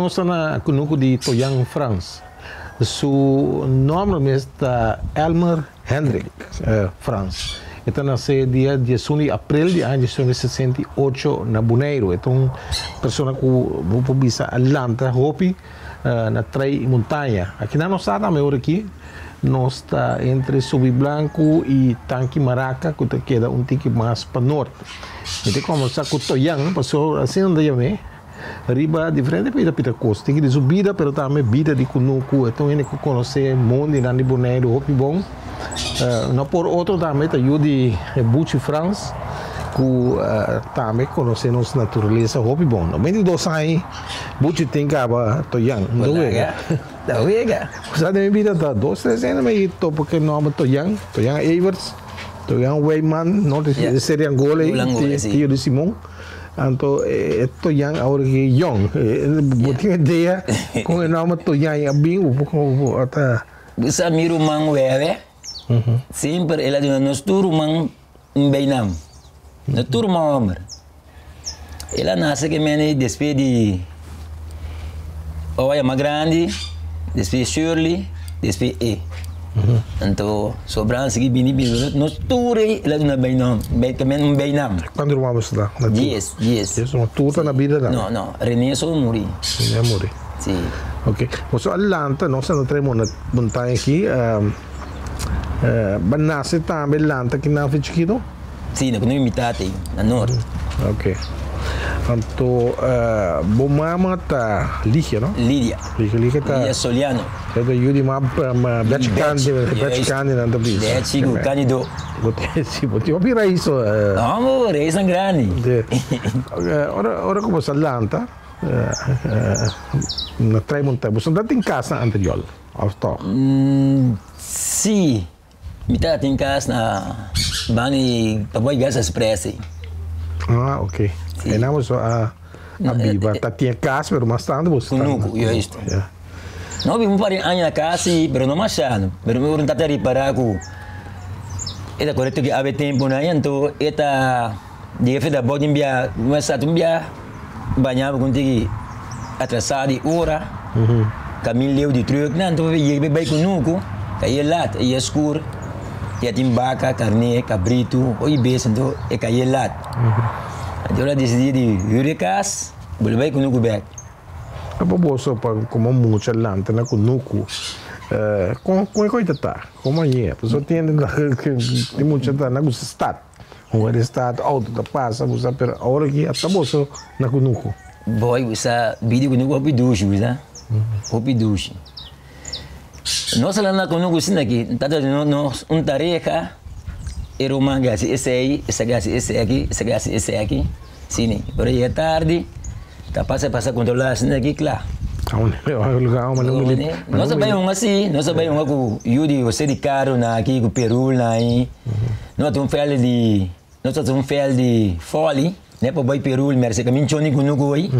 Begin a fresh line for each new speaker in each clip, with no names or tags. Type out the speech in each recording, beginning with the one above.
nos ta na kunuku di Toyan Frans. Su nòmber mes ta Elmer Hendrik Frans. E ta nase dia diesun di aprel di aña 1968 na Boneiru. E ta un persona ku bo por bisa a lanta hopi na trei montaña. Akinan nos ta tambe ora aki. Nos ta entre Subi Blanku i Tanki Maraka ku ta keda un tiki mas pa nort. Mi ta kombersá ku Toyan pasobra asina nan ta yam'é riba diferente pida pida kos. Tiki di su bida pero tambe bida di kunuku. E ta un hende ku konosé mondinan di Boneiru hopi bon. No por otro tambe ta yu di Buchi Frans ku tambe konosé nos naturalesa hopi bon. 92 aña Buchi tin kaba Toyan.
Ta wega.
Sa den mi bida ta dos tres hende mi topa ku e nòmber Toyan, Toyan Everts, Toyan Weyman, no e ser di Angola ei, tio di Simon. Anto e Toyan awor ki yòn. Bo tin idea kon e nòmber Toyan a bin bo por ta.
Bo sa mi ruman Wewe, semper el a duna nos tur ruman un beinam, nos tur ruman hòmber. El a nase ke mene despues di Oya mas grandi, despues Shirley, despues e. Anto sobran sigui bini bini, nos tur ei el a duna beinam, ke men un beinam.
Kuantu ruman boso ta?
Dies, dies.
Dies ruman, tur ta na bida tambe?
No, no, Rene so a muri.
Rene a muri.
Si.
Ok, boso a lanta, nos a trae montaña aki, bo nase tambe lanta aki na Chiquito?
Si, na kunuku mi tata ei, na nort.
Ok. Anto, bo mama ta Ligia, no?
Lidia.
Ligia, Ligia ta.
Lidia Soliano.
E ta yu di ma Bèchi Kandi, Bèchi Kandi nan ta bisa.
Bèchi ku Kandido.
Bo tin, si, bo tin hopi rais.
No, raisnan grandi.
Ora, ora ku bo sa lanta, na trae montaña, bo sa tin kas na anterior, òf tòg?
Si. Mi ta tin cas na banda di Paboy Gas Express ei.
Ah, ok.
Sí.
Einan boso a a biba. Ta tin e cas, pero mas tanto boso ta.
Kunuku, juist.
Ja.
No biba un par di aña na cas sí, pero no masha. Pero mi ora ta ripara ku e ta korekto ki awe tempunan ei, anto e ta yega feta bou di un bia, mi a sa un bia baña bo ku un tiki atrasá di ora. Kamin leu di truck nan ta yega bai kunuku ta ye lat e ye skur ya tin baka karné kabritu hopi bes anto e ka ye lat anto ora disidí di hür e kas bolbe bai kunuku bek.
Pa boso pa komo mucha lanta na kunuku kon e koi ta ta komo a ye pasobra tin hende tin mucha ta na gusta stat hunga den stat outo ta pasa bo sa pero awor aki ata boso na kunuku.
Boy bo sa bida kunuku hopi dushi bo sa hopi dushi nos a landa kunuku asina aki ta duna nos un tareha e ruman ke hasi esei esaki hasi esaki esaki hasi esaki asina ora yega tardi ta pasa pasa kontrola asina aki kla nos a bai hunga si nos a bai hunga ku yu di Jose di Caro na aki ku Perul na ahi nos a tin un veld di nos a tin un veld di foli. Ne pa bai Perul merse kamin choni kunuku oi.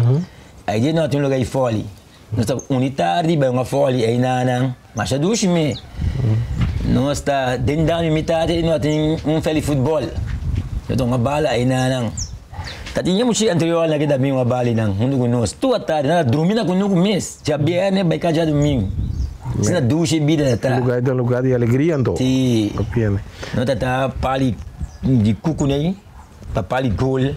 Ai dia no tin lugar di foli. Nos ta uni tardi bai un foli ei nanan. Masha dushi me. Nos ta den dami mi tata no tin un fel di futbol. No ta un bala ei nanan. Ta tin muchi anterior na kita bin un bala nan huntu ku nos. Tur tardi nan ta drumi na kunuku mes. Djabierne bai ka djadumingu. Asina dushi bida ta.
Lugar ta lugar di alegria anto.
Si. No ta ta pali di kuku nei. Pa pali gol.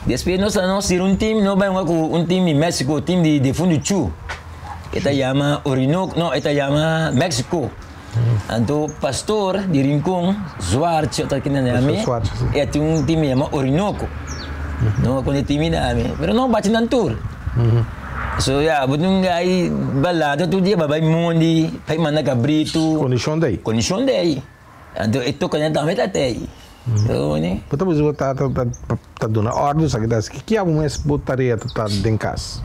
Despues nos a nos tira un team, nos bai hunga ku un team di Mexico, team di Defundu Chu. E ta yama Orinoco, no, e ta yama Mexico. Anto pastor di Rincon, Zwart, si ta kende na mi, e tin un team yama Orinoco. No a kende team na mi, pero no bachi nan tur. So ya, bo tin gai balada tur dia, bai mondi, bai manda kabritu.
Kondishon ta ei.
Kondishon ta ei. Anto e tocanan tambe ta tei.
Bo ta bisa bo tata ta duna ordu esaki ta esaki. Ki abo mes bo tarea ta ta den kas?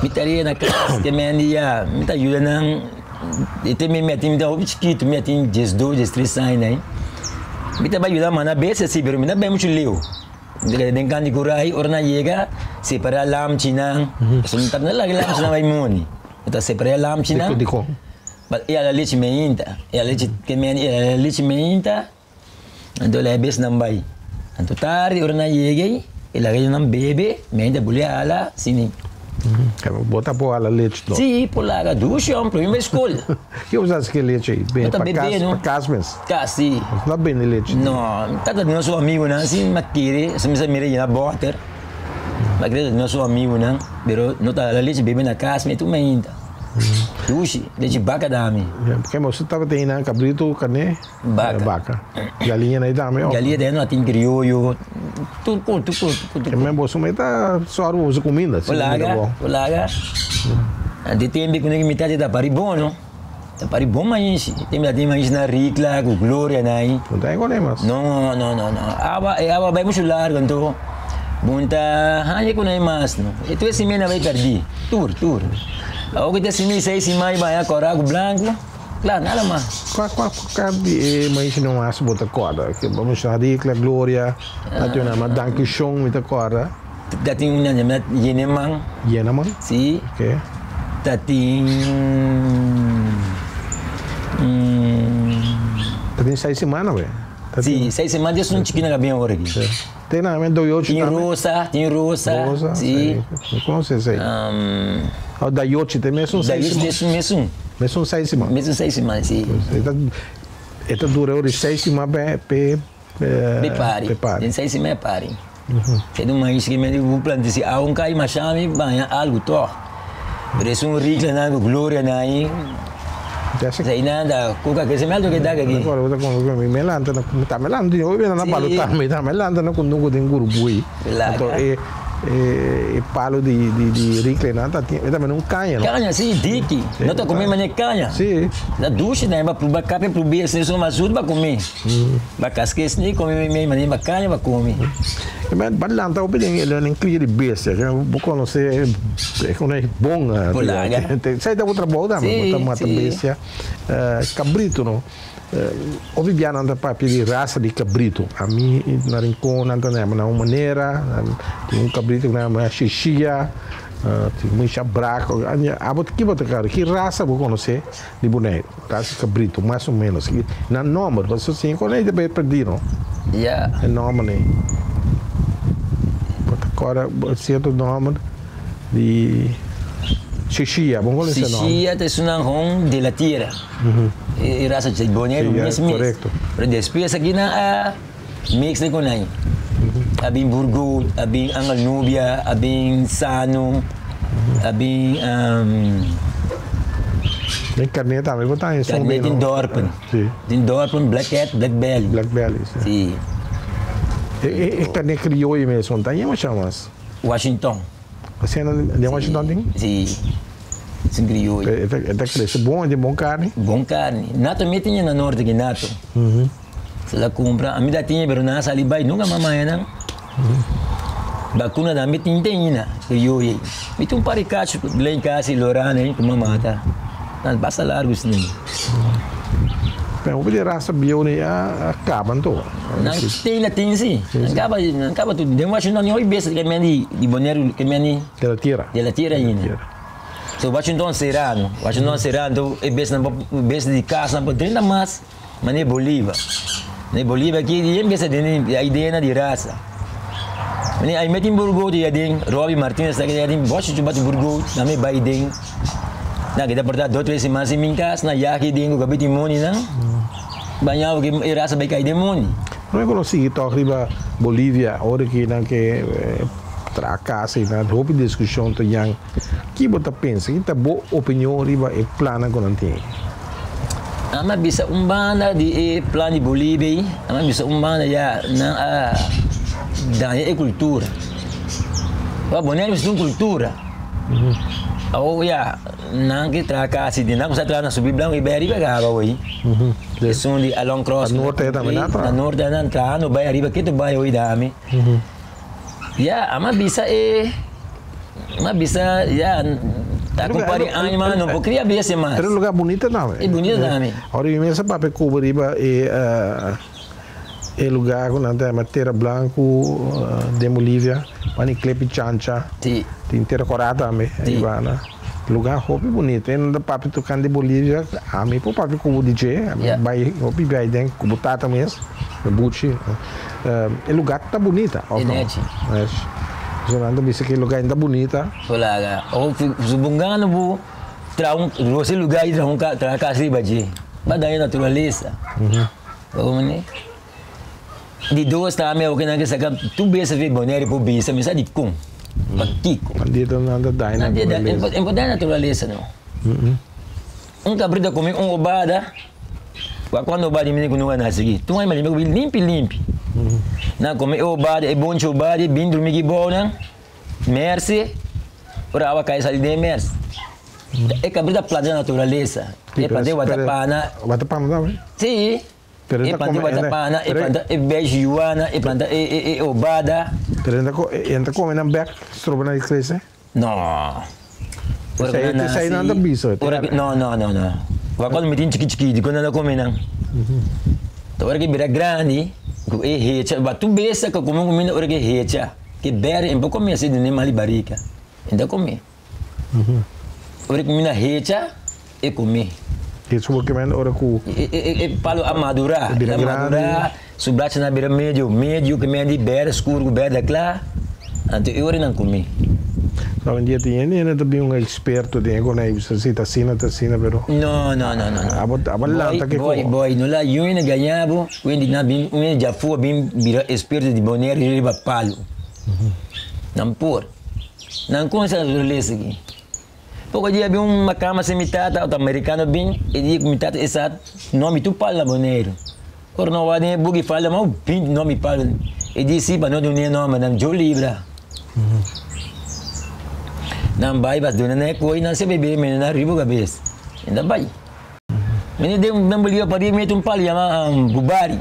Mi tarea na kas te men di ya mi ta yuda nan e te mi mi ta hopi chikitu mi a tin diesdos diestres aña nai mi ta bai yuda manda bes asi pero mi ta bai muchu leu mi ta keda den kant di kurai ora nan yega separa lamchinan pasobra mi ta laga lamchinan bai moni mi ta separa e lamchinan.
Dikon?
But e ala lechi meinta, e ala lechi ke men e ala lechi meinta, anto la e bes nan bai. Anto tardi ora nan yega ei, e laga nan bebe, meinta buli ala sini.
Bo ta por hala lechi no?
Sí, por laga dushi hom, prome bai skol.
Ke bo sa haci ke lechi ei?
No ta
Pa
bebe
kas,
no.
pa kas mes?
Kas, sí.
No ta bende lechi?
No, mi tata duna su amigunan si mi a kere, si mi sa mira yena bòter, mi a kere duna su amigunan, pero no ta hala lechi bebe na kas mi tur mainta. Dushi, lechi baka dami.
Ke bo tabata hina kabritu, karné?
Baka.
Baka. Galiña na ei tambe of?
Galiña tambe no tin krioyo, tur kos, tur kos, tur kos.
Ke men boso mei ta sòru pa boso kuminda, si
kuminda bon. Polaga, polaga. Di tempu ku mi tata ta pari bon no, ta pari bon mainshi. E tempu ta tin mainshi na Ricla ku Gloria na ei.
No ta igual ei mas?
No, no, no, no. Awa, e awa bai muchu largu anto bon ta haña ku nan mas no. E tur e simia nan bai pèrdí, tur, tur. Awor ku ta simia seis siman i baña kòrá ku blanku. Claro, nada mas.
Kua kua kua di e maisha no mas bo ta kòrda? Ke bo menshoná Ricla, Gloria, ta tin una mas Danki Shon mi ta kòrda.
Ta tin una yamá Yeneman.
Yeneman?
Si.
Oke.
Ta tin
Ta tin seis semana we.
Si, seis semana djes un chikina ka bin awor aki.
Si. Tin na men Doyochi
Tin
tambe.
Rosa, tin Rosa.
Rosa,
si.
Mi konosé esei. Oh, Dayochi ta mesun seis siman.
Dayochi ta mesun.
Mesun seis siman.
Mesun seis siman, si.
E ta dura ora di seis siman pe pe
pe pari.
Pe pari.
Den seis siman e pari. E ta un mais ki men bu planta si awa un kai masha mi baña algu tog. Pero esun rikla nan ku gloria nan ahi. Esei nan ta kuka krese mi alto ke dak aki.
Mi lanta na ta mi lanta di hopi na palo tambe ta mi lanta na kunduku den gurubui. Anto e e palo di di di rikla nan ta tin e ta mene un kaña no.
Kaña si diki no ta kume mane kaña.
Si.
Ta dushi nan ba pruba kape prubi esei so mas zoet ba kume. Ba kaske esei kome mei mane ba kaña ba kome.
Ba lanta hopi den den kria di bestia bo konosé e kon e bon.
Polaga.
Esei ta bo trabou tambe bo ta mata bestia. Kabritu no hopi bia nan ta papia di rasa di kabritu ami na Rincon nan ta yama na un manera tin un kabritu ku nan yama shishia tin un shabrako abo ki bo ta kere ki rasa bo konosé di Boneiru. Casi cabrito, mas o menos. Nan nomber, pasobra si con ey ta bay perdi no.
Ya.
E nomber ni. Bo ta corda cierto nomber di Shishia, bo conoce e nomber?
Shishia ta esunnan hon de la tierra. E raza di Boneiru mes mes.
Correcto.
Pero despues aki nan a mix cu nan. A bin Burgout, a bin Angel Nubia, a bin Sano, a bin
Den carnet tambe bo ta haña esun
Carnet
bino.
den dorpen.
Si.
Den dorpen, black cat, black belly.
Black belly, si.
Si.
E e e carnet crioyo mes, ta yama chamas?
Washington.
Asina den Washington tin?
Si. Sin crioyo.
E ta e ta crece bon, e tin bon carni?
Bon carni. Nato mi tin na norte aki, nato. Se la cumpra, ami ta tin pero nan a sali bay nunca mas maya nan. Vacuna tambe tin te ainda, crioyo ey. Mi tin un par di cacho ley casi lorana ey cu mi a mata. Nan basta largo esnan.
Pero hopi di rasa bieu ni a caba anto.
Nan tin na tin si. Nan caba, nan caba tur. Den Washington ni hoy bes ke men di di Bonaire ke men di.
De la tierra.
De la tierra ainda. So Washington sera no. Washington sera anto e bes nan bes di cas nan por drenta mas. Mane Boliva. Mane Boliva aki di yen besa den e idea di rasa. Mane ai meti burgo di aden, Robbie Martinez ta keda aden, boshi chu bati burgo, na me bai den. Na keda porta do tres siman sin min kas, na yaki den ku kabiti moni nan. Bañao ke e rasa bai kai den moni.
No e konosí tòg riba Bolivia ora ki nan ke traha kas ei nan hopi diskushon ta yan. Ki bo ta pensa? Ki ta bo opinion riba e plannan ku nan tin ei?
Nan a bisa un banda di e plan di Bolivia ei, nan a bisa un banda ya nan a daña e kultura. Pasobra Boneiru mester un kultura. Awor ya nan ke traha kasi di nan kuminsá traha na Subi Blanku i bai ariba kaba awor ei. Esun di Along Cross.
Na norte tambe nan a traha.
Na norte nan traha no bai ariba ketu bai awor ei dami. Ya, a bisa e, a bisa ya, ta ku un par di aña mas no por kria bese mas.
Pero e lugar bunita tambe.
E bunita tambe.
Ora mi mester papia cuba riba e e lugar ku nan ta yama Tera Blanco den Bolivia, bani Klepi Chancha,
Si.
tin Tera Kora tambe,
Si.
Ivana. Lugar hopi bunita. E nan ta papia tocante Bolivia, ami por papia cuba di dje, ami bai hopi biaha den cu bo tata mes, mi buchi. E lugar ta bunita, of no?
E nechi.
Nechi. So nan ta bisa ke lugar ainda bunita.
Olaga. O supongano bo traha un rosa e lugar i traha un traha kas riba dje. Ba daña naturalesa. Bo comprende? Di dos tambe awor ke nan ke saka tur bes afe Bonaire por bisa mi sa dikon. Pakiko?
Bandito nan ta daña naturalesa.
E por daña naturalesa no. Un cabrito a come un obada, wak cuando obada mini cu no a naci aki. Tur animal a bin limpi limpi. Nan a come e obada, e bonchi obada, e bin drumi aki bou nan, merce, ora awa cay sali den e merce. E cabrito a planta naturalesa, e planta e watapana.
Watapana tambe?
Si, e planta e watapana, e planta e beshi yuana, e planta e obada.
Pero e ta come nan bek, stroba nan di crece?
No.
Ora ku nan nasi. Nan ta bisa.
Ora ku, no, no, no, no. Wak ora mi tin chiki chiki di ku nan a kome nan. Ta ora ku e bira grandi, ku e hecha, ba tur bes ku kome kuminda ora ku e hecha, ku e bèri, e por kome asina den e mali barika. E ta kome. Ora ku kuminda hecha, e kome.
Hecha bo kimen ora ku.
E palo a madurá. E bira grandi. Su brachanan a bira medio medio ku medio di bèrdè skur ku bèrdè kla, anto e ora nan kumí.
Awendia tin hende hende ta bin un eksperto den e konai bisa si ta asina ta asina pero.
No no no no no.
Abo abo lanta ke
Boy boy no la yu hende gaña bo un hende na bin un hende djafua bin bira eksperto di Bonaire riba palu. Nan por. Nan konse naturalesa aki. Poko dia bin un makamba sin mi tata, otro amerikano bin, e di ku mi tata e sa nomi tur palu na Boneiru. Ora no wak den e buki falta mas binti nomi palu. E di si pa no duna e nomber nan djo libra. Nan bai bas duna nan e koi nan sebe bebe mene nan riba kabes. E ta bai. Mene den den Bolivia pariba mete un palu yama Bubari.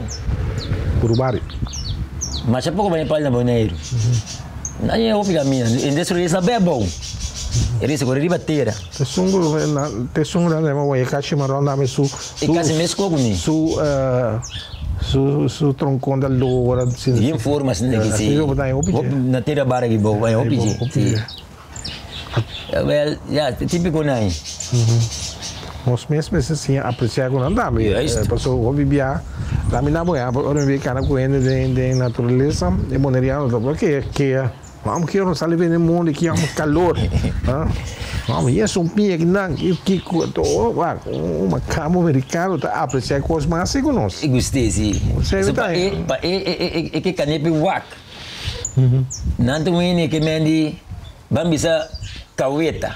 Burubari.
Masha poko bai e palu na Boneiru. Nan e hopi kaminda. E destruí sa bebou. E risa kore riba tera.
Te sungu na te sungu nan dema wei e ka shimaron dame su
E kasi mes koko mi.
Su su su tronkon da lora
si. Bien forma asina ki si. Hopi na tera bara ki bou hopi dje si. Wel ya tipiko nan.
Nos mes mester siña aprecia ku nan tambe.
Juist.
Pasobra hopi bia la mi na bo ehempel ora mi bin kana ku hende den den naturalesa e boneriano ta ke ke Vamos ki no sali bini mundo ki amo calor. Vamos, y es un pia ki nan ki ki to wak un macambo americano ta aprecia cos mas así cu nos.
E gust'é si. So pa e pa e e e ke kanepi wak. Nan ta wini ke men di ban bisa kaweta.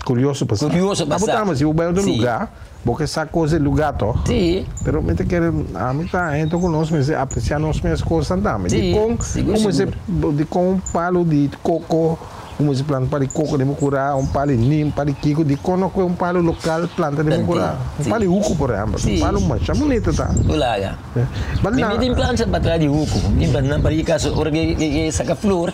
Curioso pa sa.
Curioso pa sa.
Abo tambe si bo bai otro lugar bo ke sa cos di lugar toch.
Si.
Pero mi ta kere ami ta henter cu nos mester aprecia nos mes cosnan tambe.
Si,
Dicon
sigur
un mester
sigur.
dicon un palo di coco un mester planta un palo di coco den bo cura un palo di nim un palo di kiko dicon no coge un palo local planta den bo cura.
Si.
Un palo di huco por ehempel
Si.
un palo masha bunita ta.
Ulaga.
But
Mi
na.
mi tin plancha patras di huco mi tin planta nan pari caso ora ke ke saca flor.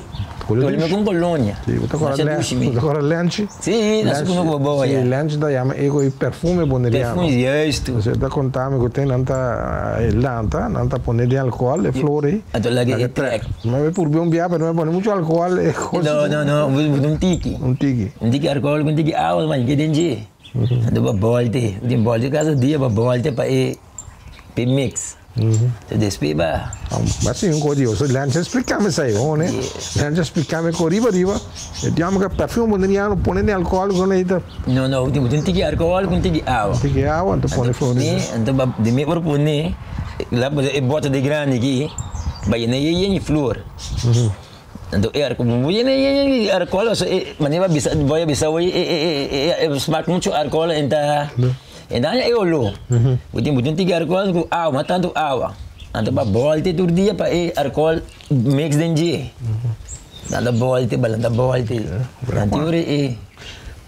Julio
Tolima
Dushi.
con colonia.
Si, bo ta kora
Masha
Len,
dushi mi.
bo ta kora Lenchi.
Si, na su
Lenchi,
kunuku bo
si,
ya.
Lenchi ta yama e ku e perfume boneriano.
Perfume, juist.
Entonces e ta konta mi ku te nan ta e lanta, nan ta pone den alkohol e flor ei.
Anto laga e trek.
Mi a purbi un bia pero mi a pone muchu alkohol e kos.
No, no, no, bo un tiki.
Un tiki.
Un tiki alkohol ku un tiki awa ma ke den dje. Anto bo bolte, bo tin bolte kada dia bo bolte pa e pa e mix. Te despues ba.
Ba sin un cos Dios. Lancha explicame esai ho ne. Lancha explicame co riba riba. E diamo che perfume boneriano pone den alcohol con leita.
No no, tin un tiki alcohol cu un tiki awa.
Un tiki awa anto pone flores.
Anto ba di mi por pone la e bota de grandi aki ba yena yen yen flor. Anto e alcohol yena yen alcohol so e manera ba bisa boy a bisa hoy e e e smaak mucho alcohol enta. E daña e oló. Bo tin bo tin tiki alcohol ku awa, mas tantu awa. Anto pa bòlte tur dia pa e alcohol mix den dje. Nan ta bòlte, balan ta bòlte. Nan tin ora e.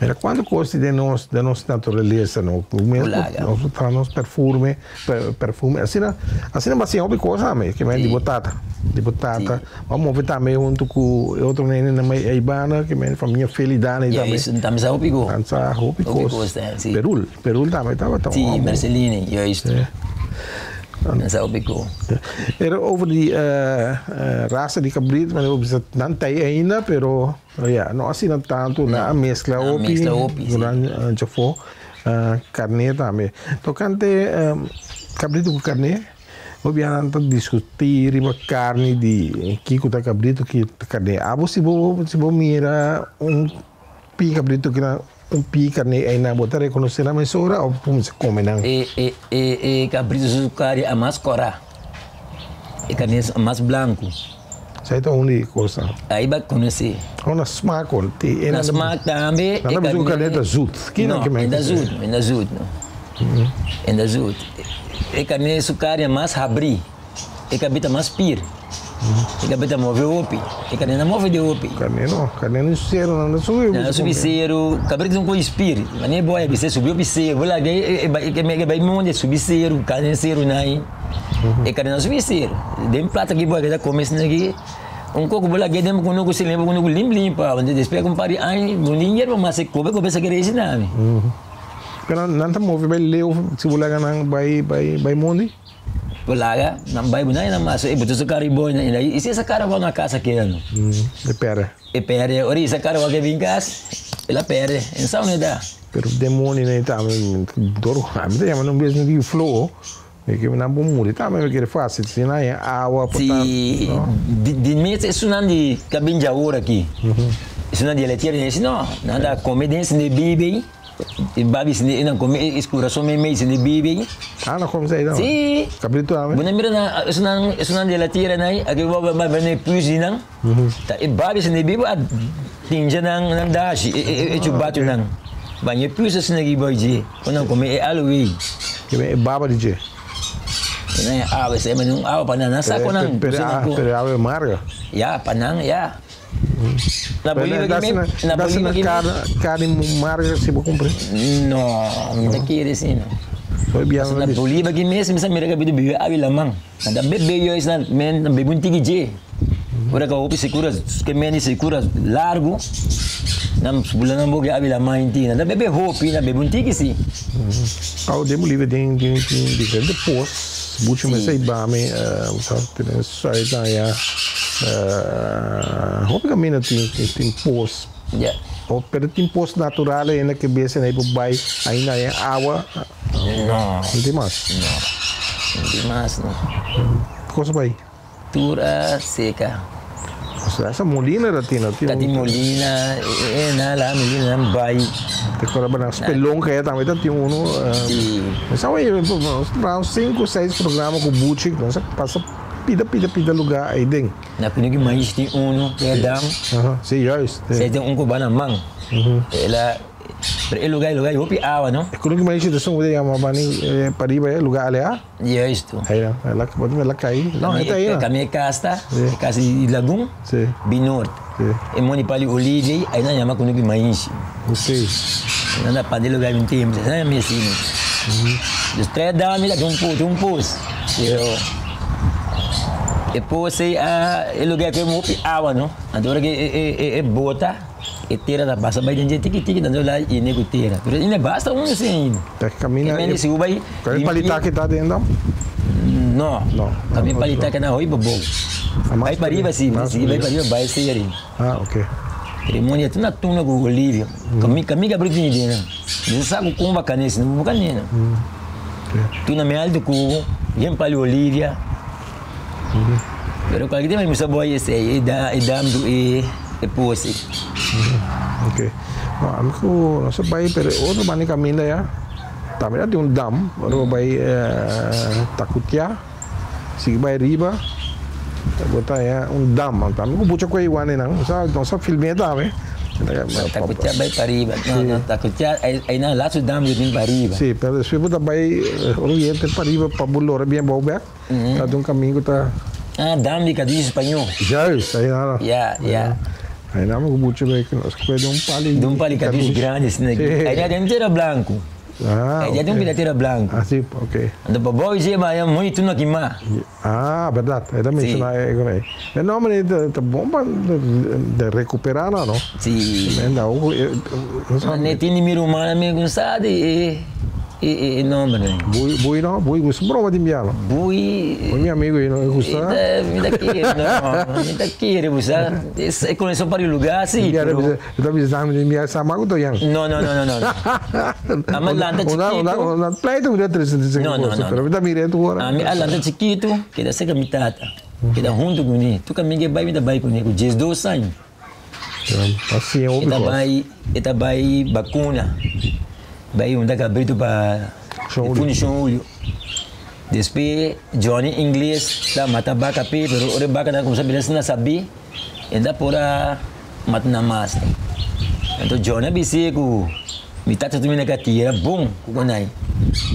Mira kuantu kos tin den nos, den nos naturalesa no. Ku mes nos por traha nos perfurme, perfume. Asina, asina bo a siña hopi kos ami, ke men di bo tata, di bo tata. Bo a move tambe huntu ku e otro nene na Aibana, ke men famia Felidana ei tambe.
Juist, tambe sa hopi kos.
Nan sa hopi kos.
Si.
Perul, Perul tambe tabata un
Si,
homber.
Merceline, juist. Nan sa hopi kos.
Pero over di rasa di kabrit, manera bo bisa nan ta ei ainda, pero ya, no asina tantu, nan a meskla hopi.
Nan a meskla hopi, si.
Durante djafó, karné tambe. Tokante kabritu ku karné. Hopi biaha nan ta diskutí riba karni di kiko ta kabritu, kiko ta karné. Abo si bo si bo mira un pia kabritu kina un pia karné einan bo ta rekonosé nan mesora òf bo kuminsá kome nan?
E e e e kabritu su kari a mas kòrá, e karné a mas blanku.
Esei ta un di e kosnan.
Ai bo konosé.
O na smak
e Na smak tambe.
Nan ta bisa ku karné ta zut.
Kiko nan ke men? No, e ta zut, e ta zut no. E ta zut. E karné su karni a mas habrí. E kabita mas pir. E kabita move hopi. E karné no move di hopi.
Karné no. Karné no seru nan ta subi.
Nan ta subi seru. Kabrita un kos pir. Mane bo a bisa subi hopi seru. Bo laga e bai monte subi seru. Karné seru nan. E karné no subi seru. Den plata ki bo a keda kome esaki aki. Un koko bo laga den kunuku si limpa kunuku limp limpa. Despues un par di aña bo ni yerba mas e kobe kobe esaki resi nami.
Pero nan ta move bai leu si bo laga nan bai bai bai mondi?
Bo laga nan bai bo nan mas e bo ta saca riba nan i si e saca riba na casa keda no.
E perde.
E perde ora e saca riba ke bin cas el a perde en sa no e da.
Pero demonio nan tambe dor ami ta yama nan un bes mi di floho mi ke nan por muri tambe mi kere facil si nan haña awa por ta.
Si di mes esunnan di ta bin djaor aki esunnan di e tierra si no nan ta come den esnan di bibi. E babi sinde e nan come e kurason meimei sinde bibi.
Ah, nan come esei tambe?
Si.
Cabrito tambe?
Bo na mira na esunnan esunnan de la tierra nai aki bo bai bai pus di nan. Ta e babi sinde bibi a tinja nan nan dashi e e e chubatu nan. Baña e pus asina ki bai dje ku nan come e aloe.
E baba di dje?
Nan e awa esei ma un awa pa nan nan sa ku nan.
Pero pero e awa e marga.
Ya pa nan ya. Na Bolivia ki
me, na Bolivia ki me. Carne marga si bo cumpra?
No, mi ta kere si no. Pasobra na Bolivia ki mes mi sa mira kabitu bibi awi laman. Nan ta bebe juist nan men nan bebe un tiki dje. Ora ka hopi sekura ke men di sekura largu nan bula nan boka awi laman inti. Nan ta bebe hopi nan bebe un tiki si.
Awo den Bolivia tin tin diferente pos. Buchi mester i bami sa tene suit aya hopi kaminda tin tin pos pero tin pos natural ainda ke bes ei por bai ainda e awa
no
no tin mas
no no tin mas no
kos bai.
Tur a seca.
Osea esa molina ta tin, tin.
Ta tin molina, e na la molina nan bai.
Te acorda ba nan spelonca ya tambe ta tin uno.
Si.
Mi sa oye, nos traha un cinco, seis programa cu Buchi, nos a pasa pida, pida, pida lugar ayi den.
Na pone ki mais tin uno, te dam.
Aha, si, juist.
Si tin un cu ba na man. El a. Pero e lugar, e lugar hopi awa, no?
E kunuki maishi ta esun ku ta yama bani pariba e lugar alea?
Juisto.
Ei, ela ela kai. No, e ta ei.
Kami e kas ta, e kas di Lagun, bi nort. E moni pali Olivia ei, nan yama kunuki maishi.
Ok.
Nan ta pandi lugar un tempu, nan yama asina. Dus tres dami ta un pos, un pos. Pero e pos ei a e lugar ku e hopi awa, no? Anto ora ku e bota. E tera ta pasa bai den dje tiki tiki tanto la yene ku tera. Pero ine basta un esei ainda.
Ta camina
e si bai
Kami palitaki ta den dam?
No.
No.
Kami palitaki na hoi bobou. Bai pariba si, si bai pariba bai seri.
Ah, ok.
Ceremonia tu na tuna ku Olivia. Kami kami ka bri tini den nan. Bisa sa ku kumba kanesi no buka nena. Tuna me alto ku yen pali Olivia. Pero cualkier tema mi sa boy esey e da e dam du e e pose.
Ok. No, ami ku nos a bai pero e otro banda di kaminda ya tambe ta tin un dam ora bo bai Takutia sigui bai riba bo ta haña un dam. Anto ami ku bucha ku e iguana einan nos a film'é tambe.
Takutia bai pariba. No, no, Takutia einan laatste dam ku tin pariba.
Si, pero despues bo ta bai ora bo yega te pariba pa bo lora bien bou bek. Ta di un kamin ku ta.
Ah, dam di kadish spañó.
Juist, ahí na.
Ya, ya.
Ahí na ku buchi bai ku nos kue di un pali.
Di un pali kadish grandi asina aki.
Sí.
Ahí na den tera blanku.
Ah,
Ahí ya den pida tera blanku.
Ah, sí, ok.
Anto pa bou dje maya muy tu no kima.
Ah, bèrdat. E ta menshoná e kon ei. E nòmber ei ta bon pa de rekuperá nan, no?
Sí.
Menda,
Ne tin di mi rumannan mi ku sa di e. E e nombernan.
Bui, bui no, bui gusta broma di biano.
Bui.
Bui mi amigo y no gusta.
Mi ta kere, no, mi ta kere bo sa. E conexion pa di lugar si, pero.
Mi ta bisa mi mi sa mago to yan.
No, no, no, no, no. Ami a lanta chikitu.
Una, una, una pleito mi ta trese di
No, no, no.
Pero mi ta mira tu ora.
Ami a lanta chikitu, keda serka mi tata. Keda huntu kuné. Tur kaminda ke bai mi ta bai kuné, ku diesdos aña.
Así es,
E ta bai, e ta bai bakuna. Bai hunta kabritu pa Fundacion Julio. Despues Johnny Ingles ta mata baka p'e, pero ora e bakanan kumsa bira asina sabí, e no ta por a mata nan mas. Anto Johnny a bis'é ku mi tata ta mina katira bon ku konai.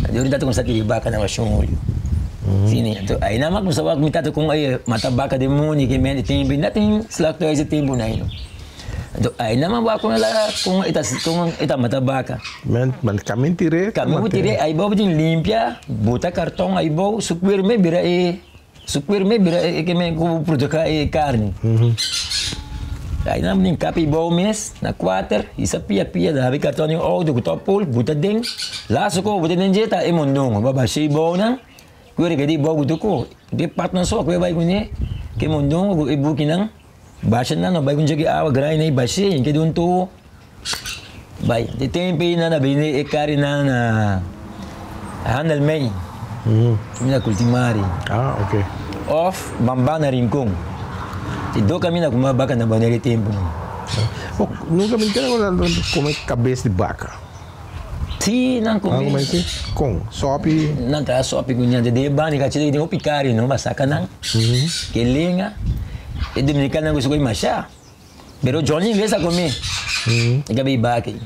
Anto mi tata kumsa tira e bakanan pa Shon Julio. Sini, anto ainan mi a kumsa wak mi tata kon a mata baka den mondi ke mente tempu, no tin slachthuis e tempunan ei no. Anto ainan mi a wak kon el a kon e ta kon e ta mata baka.
Men men kamin tir'é.
Kamin bo tir'é ai bou bo tin limpia, bota karton ai bou, su kuer me bira e su kuer me bira e ke men ku bo produká e karni. Ainan bo tin kap ei bou mes na kuater i sa pia pia ta habi karton den outo ku tòp pul buta den, laso ku bo buta den dje ta e mondongo bo a basha ei bounan. Kuer ke di bou ku tuko, di patnan so ku e bai kuné, ke mondongo ku e bukinan. Basha nan no bai ku djeki awa grai nei bash'é i keda un tubo bai. Di tempu ei nan a bini e karinan na handel mei na Kultimari.
Ah, ok.
Òf Bambá na Rincon. Di do kaminda ku mas baka na Bonaire e tempu nan.
Bo nunka mi tene ku nan kome kabes di baka?
Si, nan kome.
Nan kome si? Kon? Sòpi?
Nan traha sòpi ku ñanta. Den e banda ka chile tin hopi kari no, ba saka nan. Ke lenga. E dominikanonan gusta kome masha. Pero Johnny Ingles a kome. E ka bay baka ei.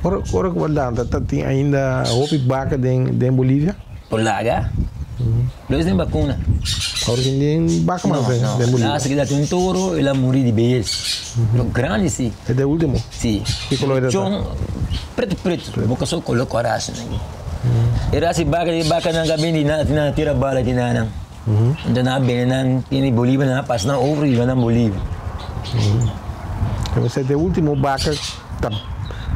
Ora ora ku bo lanta ta tin ainda hopi baka den den Bolivia?
Por laga. Lo es den bakuna.
Ora tin den baka mas den den Bolivia?
No, no. Lasta ki ta tin un toro el a muri di beyes. Pero grandi si.
E ta e ultimo?
Si.
Ki kolor e ta?
Chon pretu pretu. Boka so kolor kora asina aki. E rasa di baka di bakanan ka bini na na tira bala kinanan. Enton nan a bende nan kini Bolivia nan a pasa nan over i hiba nan Bolivia.
Entonces e ultimo baka ta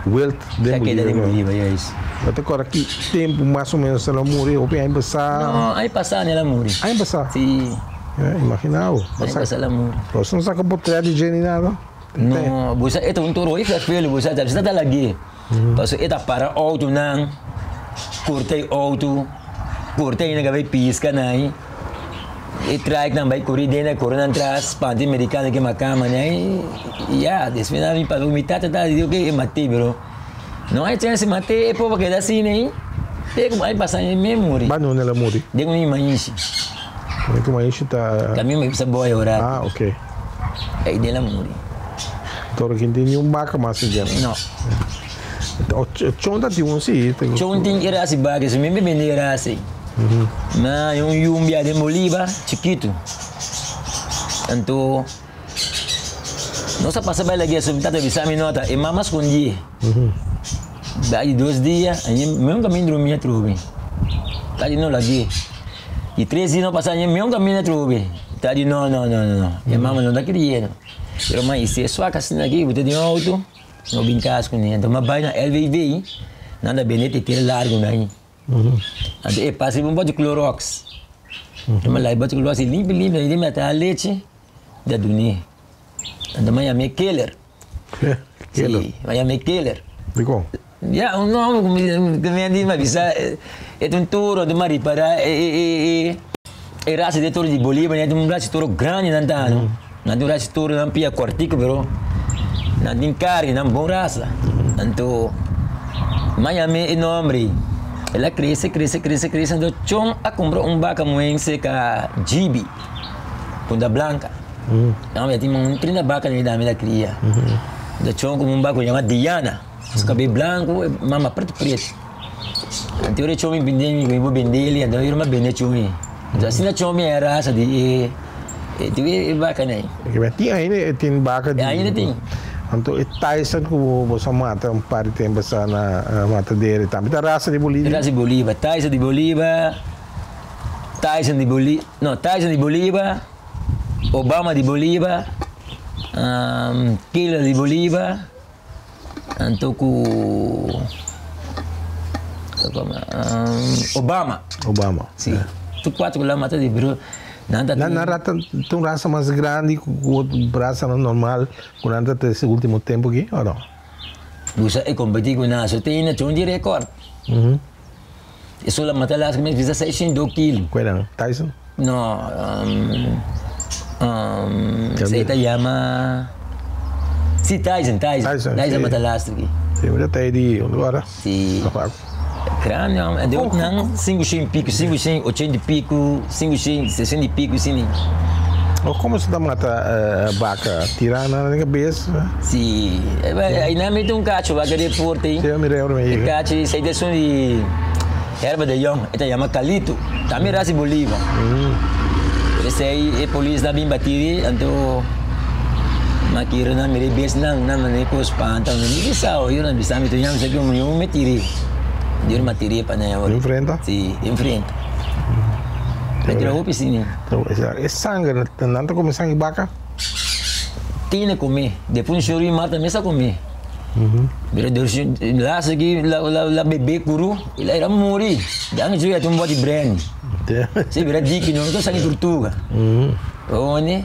wild den
Ta keda den
Bolivia.
Bolivia, juist.
Bo ta kòrda ki tempu mas o menos el a muri? Hopi aña pasá?
No, aña pasá el a muri.
Aña pasá?
Si.
Ya, imagina bo.
Aña pasá el a muri.
Bo no saka potret di dje ni nada?
No, bo sa e ta un toro hopi fèfelu, bo sa, ta lag'é. Pasobra e ta para outonan, korta e outo, korta hende ka bai piska nan, e trike nan bai kore den nan kore nan tras, spanta e merikano ke makama nan, ya, despues nan a bin papia ku mi tata, tata di oke e mat'é pero no hay chance mat'é e pober keda asina ei, te ku ai pasa e mes muri.
Ba nunde el a muri?
Den un imaishi.
Den un imaishi ta.
Kaminda mi bisa boy ora.
Ah, oke.
Ei den el a muri.
Toro kin tin niun baka mas si dje.
No.
Chon ta tin un si.
Chon tin e rasi baka, si mi bende e rasi. Ma un yumbia den Boliva, chikitu. Anto nos a pasa bai lag'e, so mi tata bisa mi nota, e mama skondie. Bai di dos dia, mi nunka mi drumi atrobe. Ta di no lag'e. Di tres dia no pasa, mi nunka mi atrobe. Ta di no, no, no, no, e mama no ta kriendo. Pero ma i si e swak asina aki, bo ta den auto, no bin kas kuné. Anto mi a bai na LVV, nan ta bende tetera largu nan. Anto e pasa riba un bòt di Clorox. Anto mi a laga e bòt di Clorox limpi limpi, anto mi a traha lechi, mi a dun'é. Anto mi a yam'é Keller.
Keller?
Si, mi a yam'é Keller.
Dikon?
Ya, un nòmber ku mi a di, mi a bisa e ta un toro, anto mi a ripará e e rasa di e toro di Bolivia nan ta un rasa di toro grandi nan ta no, nan ta un rasa di toro nan pia kòrtiku pero nan tin karni, nan bon rasa. Anto mi a yam'é e nòmber ei, el a krese krese krese krese anto Chon a kumpra un baka muhé seka Djibi, Punta Blanka. Nan ya tin un trinta baka nan dami ta kria. Anto Chon kumpra un baka ku yama Diana. Su kabel blanku, e mama pretu pretu. Anto ora e chomi binde mi, mi bo bende eli, anto ora mi bende chomi. Anto asina chomi e rasa di e e tur e bakanan ei.
E tin ainda e tin baka di.
Ainda tin.
Anto e Tyson ku bo bo sa mata un par di tempu sa na matadero tambe ta rasa di Bolivia?
Rasa di Bolivia, Tyson di Bolivia, Tyson di Boli, no Tyson di Bolivia, Obama di Bolivia, Killer di Bolivia. Anto ku Obama.
Obama.
Si. Tur cuatro cu la mata di pero nan ta
Nan nan rata ta un rasa mas grandi cu cu rasanan normal cu nan ta trece ultimo tempo aki o no?
Busa e competi cu nan so tin na chon di record. E so la mata las cu mi bisa seis shin do kilo.
Cu eran? Tyson?
No, esey ta yama si Tyson, Tyson,
Tyson,
Tyson
si.
mata las aki.
Si, mi ta tey di ora.
Si. Grandi homber, en de otro nan sinku shen piku, sinku shen ochenta i piku, sinku shen sesenta i piku asina.
O komo se ta mata baka? Tira nan den kabes?
Si, einan mi tin un kacho baka di e porta ei.
Si, mi recorda mi
E
yega.
kacho esei ta esun di Herba de Jong, e ta yama Calito, tambe rasi Bolivar. Esei e polis nan bin batiri, anto makiro nan mira e bes nan, nan manda e kos spanta, mi bisa o, yo nan bisa mi tu yama esaki un yo me tiri. Dios ma tiri pa nan
Di enfrenta?
Si, di enfrenta. Mi tira hopi si.
E sanger, nan ta come sanger baka?
Tine come, depues un shori mata mesa come. Pero Dios laatste aki la la la bebe kuru y la era muri. Dan su yeta un boti brandy. Si bira diki no ta sangi tortuga. Oye,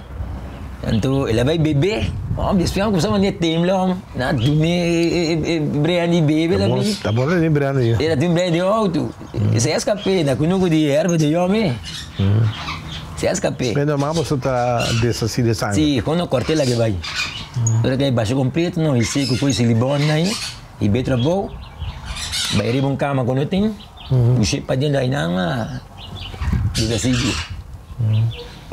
anto el a bai bebe, oh despues a kumsa manda e tembla hom, nan a dune e brandy bebe la bin.
Ta bon tin brandy.
El a tin brandy den auto. Se a escapé na kunuku di herba de yome. Se a escapé.
Pero normal boso ta deshasí de sangre.
Si, kon no korte la ke bai. Ora ke basha kompleto no i seku ku e libon ahí i be trabou, bai riba un kama ku no tin, pushe paden ainan a deshasí.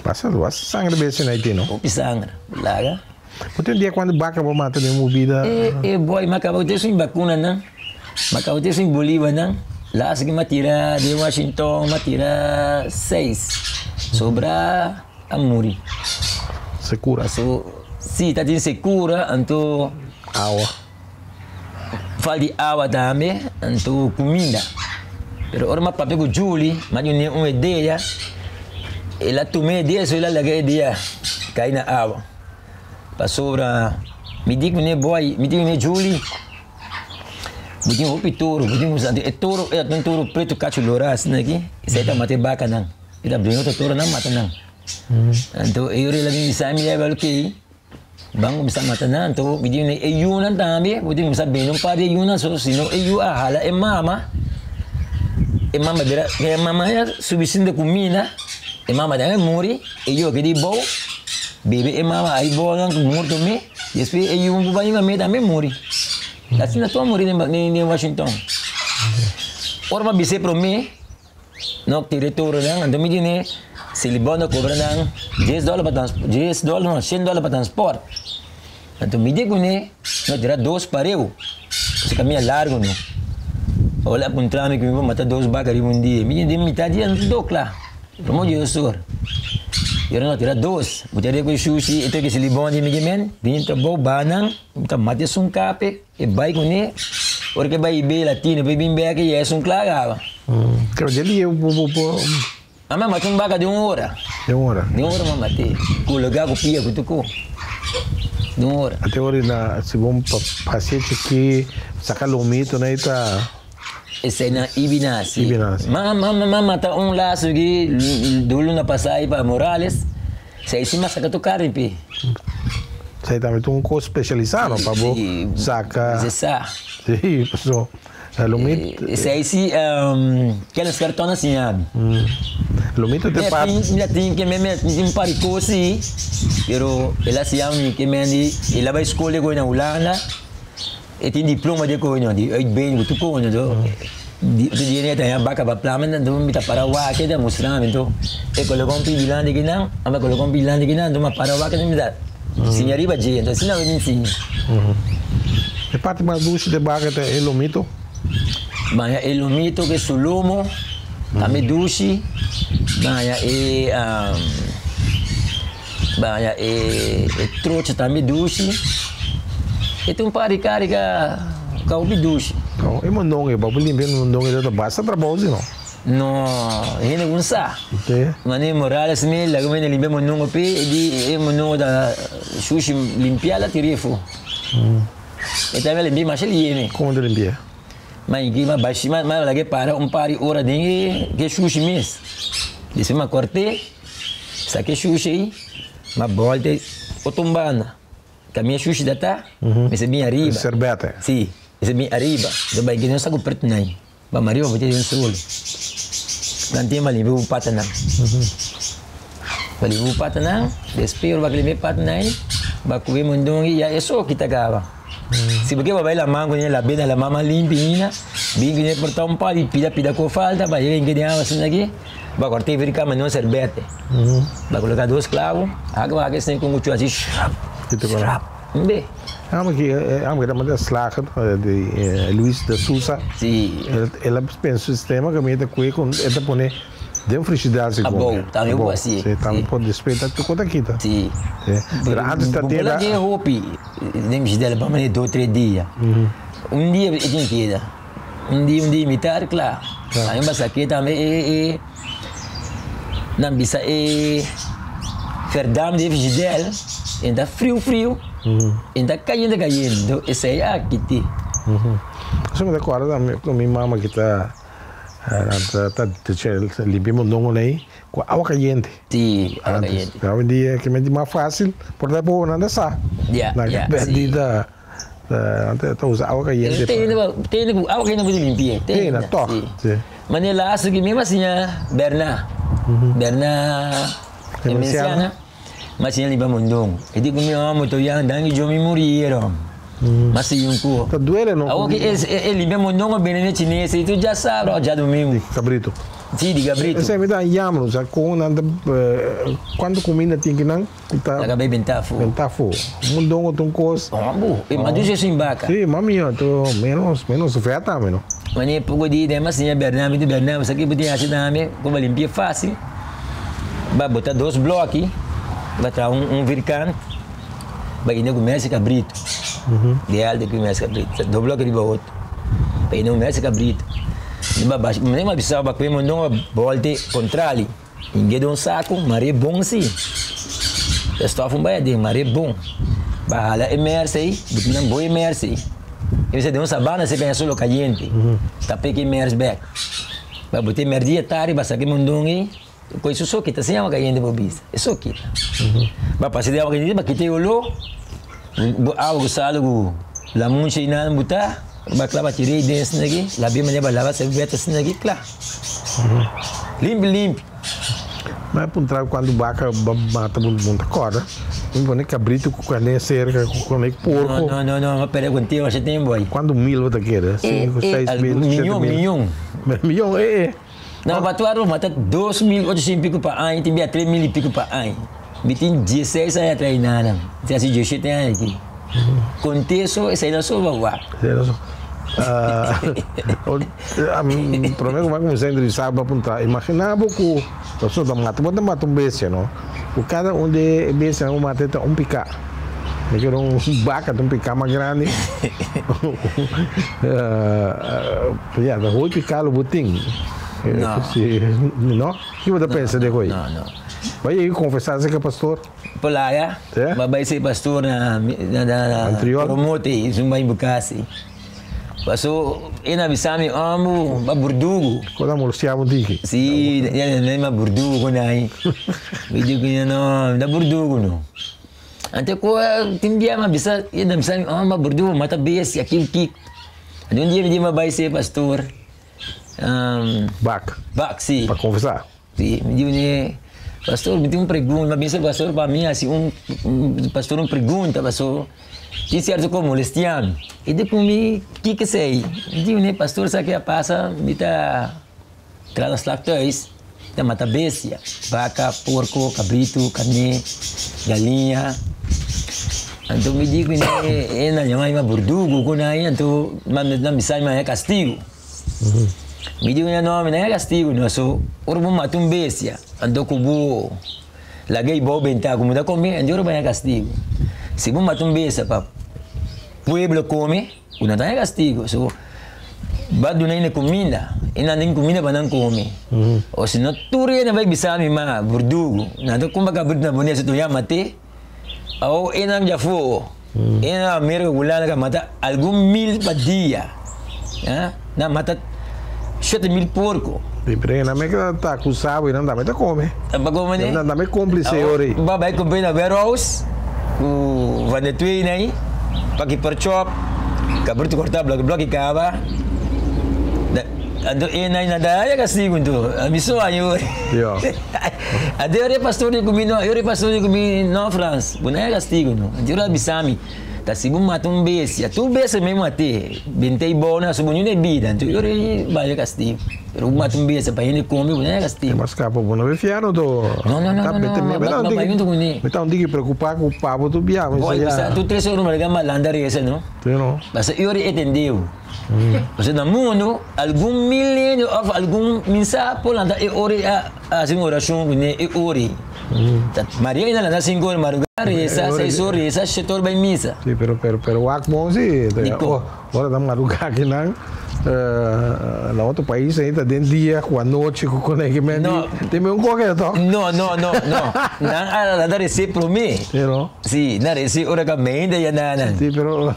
Pasa basta sangre besi na Haiti no.
Hopi sangre, laga.
Bo tin un dia cuando baca bo mata den bo bida?
E e boy, mi a caba cu te sin vacuna nan, mi a caba te sin Bolivar nan, laatste cu mi a tira den Washington mi a tira seis, sobra a muri.
Secura?
Paso, si, ta tin secura, anto.
Awa.
Falta di awa tambe, anto cuminda. Pero ora mi a papia cu Julie, mi a dun'e un idea, el a tuma e idea, so el a laga e idea cay na awa. Pasobra mi di kuné boy, mi di kuné Julie, bo tin hopi toro, bo tin un santu. E toro e ta un toro pretu kachu lora asina aki, esei ta mata e bakanan. E ta bringa otro toronan mata nan. Anto e ora el a bin bisa mi, el okey, ban kuminsá mata nan. Anto mi di kuné e yunan tambe, bo tin kuminsá bende un par di e yunan so, sino e yu a hala e mama, e mama bira, e mama ya suficiente kuminda, e mama tambe muri. E yu aki di bou, bebe e mama ai bou nan ku morto me, despues e yu ku bai mame tambe muri. Asina tur a muri den Washington. Ora mi a bis'é promé, no tira e toro nan, anto mi dine si Libon a kobra nan dies dòler pa trans dies dòler no shen dòler pa transpòrt. Anto mi di kuné no tira dos pareu, pasobra kaminda largu no. Ora a puntra mi ku mi por mata dos baka riba un dia, mi di den mitad dia no ta dokla. Como Dios sur. Yo no tira dos. Bo ta reko shushi e toke silibon di mi men. Bin ta bou banan. Ta mate esun kape. E bai kuné. Ora ke bai be latino pe bin bek e esun kla gaba.
Pero dje dia bo bo bo.
Mama mata un baka di un ora.
Di un ora.
Di un ora mama mate. Kologa ku pia ku tuko. Di un ora.
Ate ora na segun pa pasie chiki saka lomito na ita.
Esei na Ibinasi.
Ibinasi.
Ma ma ma mata un laso ki du luna pasá i pa Morales. Esei si mas saka tur karni pi.
Esei tambe ta un kos spesialisá no pa bo saka.
Si sa.
Si, paso lo mit.
Esei si Kenneth Cartón a siña mi.
Lo mit ta pa.
Mi a tin ke mi tin un par di kos si, pero el a siña mi ke men di el a bai skol di koe na Hulanda. E tin diploma di koño, di uitbeen ku tur koño to. Di otro dia mi ta haña baka pa plama anto mi ta para wak e ta mustra mi anto e koloka un pidi dilanti kinan, amba koloka un pidi dilanti kinan anto mi a para wak anto mi ta siña riba dje anto asina mi bin siña.
E parti mas dushi di baka ta e lomito?
Baña e lomito ku e su lomo tambe dushi, baña e Baña e trocha tambe dushi. E ta un par di kari ka ka hopi dushi.
No, e mondongo e pa bo limpia e mondongo e ta basta trabou si no.
No, hende ku sa.
Te.
Mane Morales mi laga mi limpia mondongo pe e di e mondongo ta shushi limpia la tira efo. E tambe a limpia masha liye mi.
Kon ta limpia?
Ma inki ma bashi ma ma lag'é para un par di ora den e e shushi mes. Despues m'a kòrt'é, saka e shushi ei, m'a bòlta e otro un banda. Kaminda e shushi ta ta, mester bin ariba.
Serbete.
Si, mester bin ariba. Enton bai kende no sa ku pretu nai. Ba mariba bo ta den solo. Nan tin ba limpia bo patanan. Ba limpia bo patanan, despues ora bo a limpia e patanan ei, ba kube mondongi, ya e soki ta kaba. Si bo ke ba bai laman kuné lab'é na laman mas limpi ainda, bin kuné por ta un par di pida pida ku falta, ba yega den awa asina aki, ba kòrt'é viri kama nos serbete. Ba koloká dos klabu, hak ba hak esei ku un kuchú asi shrap, shrap. Mbe.
Amo ki amo ki ta manda slager di Luis de Sousa.
Si.
El a pensa su sistema ku mi ta kue ku e ta pone den frigider si
come. Abou, tambe por hasi.
Si, tambe por despues ta tur ta kita.
Si.
Pero antes ta
Bo por laga e hopi den frigider pa mane dos tres dia. Un dia e tin keda. Un dia un dia y mitar kla. Tambe basa ke tambe e e nan bisa e verdam di e frigidel e ta friu friu e ta cayente cayente enton esey a kiti.
Eso mi ta corda tambe cu mi mama ki ta ta limpia mondongo ei cu awa cayente.
Si, awa cayente.
Awendia ke menti mas facil por ta bo nan ta sa.
Ya, ya, si.
Ta usa awa cayente.
Te ainda te ainda ku awa cayente bo ta limpi'e. Te ainda,
tòg.
Si. Manera laatste ki mi a siña Berna, Berna Emenciana, mi a siña limpa mondon. E di ku mi amo to yan danki Dios mi muri yero. Mi a siña un ku.
Ta duele no.
Awor ki e limpia mondon a bini na chines ei tur djasabra òf djadumingu.
Di cabrito.
Si, di cabrito.
Esei mi ta yama, sa kon nan ta kuantu kuminda tin ki nan. Ku ta.
Laga bay bentá afó.
Bentá afó. Un mondongo ta un kos.
Hombo, e mas dushi esun baka.
Sí, mas mihó, to menos, menos vèt tambe no.
Wanneer poko di den mas siña Bernard, mi di Bernard, bo sa ke bo tin hasi tambe, ku bo limpia fásil, ba bota dos bloki, ba traha un un virkant, ba yena ku mèsi kabritu, di hèlde ku mèsi kabritu, dos bloki riba otro, ba yena ku mèsi kabritu, ba basha, mi a bisa ba kue mondongo ba bòlt'e kontrali. Inge den un saku, mar'é bon si. E stof un bai aden, mar'é bon. Ba hala e mers ei, bo tin nan boi e mers ei. E bisa den un sabana si peña solo kayente. Ta peka e mers bek. Ba bo tin merdia tardi, ba saka e mondon ei, koi su so kita sin awa kayente bo bisa. E so kita. Ba pasa den awa kayente, ba kita e oló, bo awa ku salu ku lamunchi ei nan buta, ba kla ba tira ei den esaki, lab'é manera ba laba serbeta asin'aki, kla. Limpi limpi.
Mi a puntra cuanto baca bo mata bo ta corda. Mi pone cabrito cu carne cerca cu carne porco.
No no no, mi a perde contigo hace tempo ay.
Cuanto mil bo ta kere? Cinco, seis mil, siete mil?
Miyon,
miyon. Miyon, eh eh.
Na abattoir bo mata 2800 y pico pa aña, tin bia 3000 y pico pa aña. Mi tin dieseis aña atrás y nada. Mi tin hasi diesshete aña aki. Conteso esei no soba wak.
Esei no soba. Prome ku bo a kuminsá entrevistá bo a puntra, imaginá bo ku pasobra ta mata, bo ta mata un bestia no, ku kada un di e bestianan ku bo mata ta un piká. Mi kere un baka ta un piká mas grandi. Ya, ta hopi piká lo bo tin.
No.
No? Kiko bo ta pensa di hoy?
No, no.
Bo a yega konfesá aserka pastor?
Playa,
Bo
a bai ser pastor na
Antriol.
Promote esun bai bo kasi. Paso e na bisa mi ombu ba burdugu.
Kon a molestia bo tiki?
Si, ya na ma burdugu kon ai. Mi di ku no, mi ta burdugu no. Ante ku tin bia ma bisa, e na bisa mi ombu ba burdugu mata bestia kiko kiko. Ante un dia mi di ma bai ser pastor.
Bak.
Bak, si.
Pa konfesá.
Si, mi di ne, pastor, mi tin un pregunta, mi a bisa pastor pa mi hasi un, pastor un pregunta, paso tin sierto kos molestia mi. E di ku mi, kiko esei? Mi di ne, pastor, sa ke a pasa, mi ta traha na slachthuis, ta mata bestia, baka, porko, kabritu, karné, galiña. Anto mi di ku ne, e na yama mi burdugu ku nan, anto nan bisa mi a haña kastigu. Mi di un no, mi no e castigo no, so ora bo mata un bestia, anto cu bo laga e bou benta cu bo ta come, anto ora bo haña castigo. Si bo mata un bestia pa pueblo come, bo no ta haña castigo, so bo a duna hende cuminda, e nan tin cuminda pa nan come. O si no tur hende bay bisa mi ma burdugu, nan ta cumpra cabrito na Bonaire, so ya mate, Awo e nan djafó, e nan Amerika ku Hulanda ka mata algun mil pa dia. Nan mata 7000 porco.
Di pero nan me ta acusa bo y nan tambe ta come.
Tambe come ne?
Nan tambe cómplice ora ei.
Ba bai compra na warehouse cu van de twee nei paki per chop cabrito corta bloki bloki caba anto e nai na da ya castigo anto ami so aña ora.
Ja.
Anto ora e pastor di cu mi no ora e pastor di cu mi no Frans bo na ya castigo no anto ora a bisa mi. Ta si bo mata un bestia, tur bestia mi mat'é, bent'é bou na su bo no e bida, anto ora e bai e kastigu. Pero bo mata un bestia pa hende kome, bo no e kastigu.
Mas kapa bo no be fiano to.
No, no, no, no, no, ba bai huntu kuné.
Mi ta un tiki preokupá ku pabo tur bia, mi
sa ya. Tur tres ora mi a lanta resa no.
Si no.
Pasobra e ora e tendeu. Pasobra na mundu algun milenio òf algun minsa por lanta e ora ei a hasi un orashon kuné e ora ei. Maria ainda lanta sinku ora madrugá resa, seis ora resa, shete ora bai misa.
Si, pero pero pero wak bon si.
Dikon?
Ora ta madrugá akinan na otro pais ainda ta den dia ku anochi ku koneki men di tin un koke tok.
No, no, no, no. Nan a lanta rese promé.
Si no?
Si, nan rese ora ka meinda ya nan.
Si, pero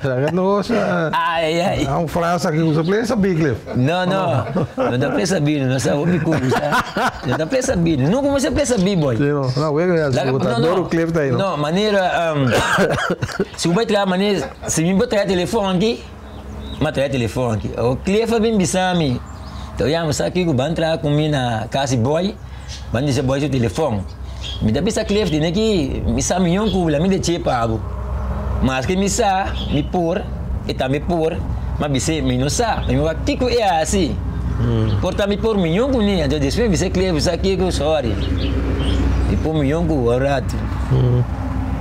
laga nos
Ai, ai.
un frase aki ku sa sabí Cliff.
No, no. No ta plesa bino, no sa hopi ku sa. No ta plesa bino. No como se plesa bi boy.
Sí, no. No, wega ya
Laga,
su
no, no.
Doro Cliff ta ahí, no.
No, manera um, si bo traha manera, si mi bo traha telefon aki, ma traha telefon aki. O Cliff a bin bisa mi, to ya sa ki ku ban traha ku mi na kasi boy, ban disa boy su telefon. Mi ta bisa Cliff tene ki mi sa mi yon ku la mi de che pago. Maske mi sa, mi por, e tambe por, ma bis'é mi no sa. Mi wak kiko e hasi. Por ta mi por miyon ku ni. Anto despues mi bis'é Cliff, sa kiko, sorry. Mi por miyon ku un ratu.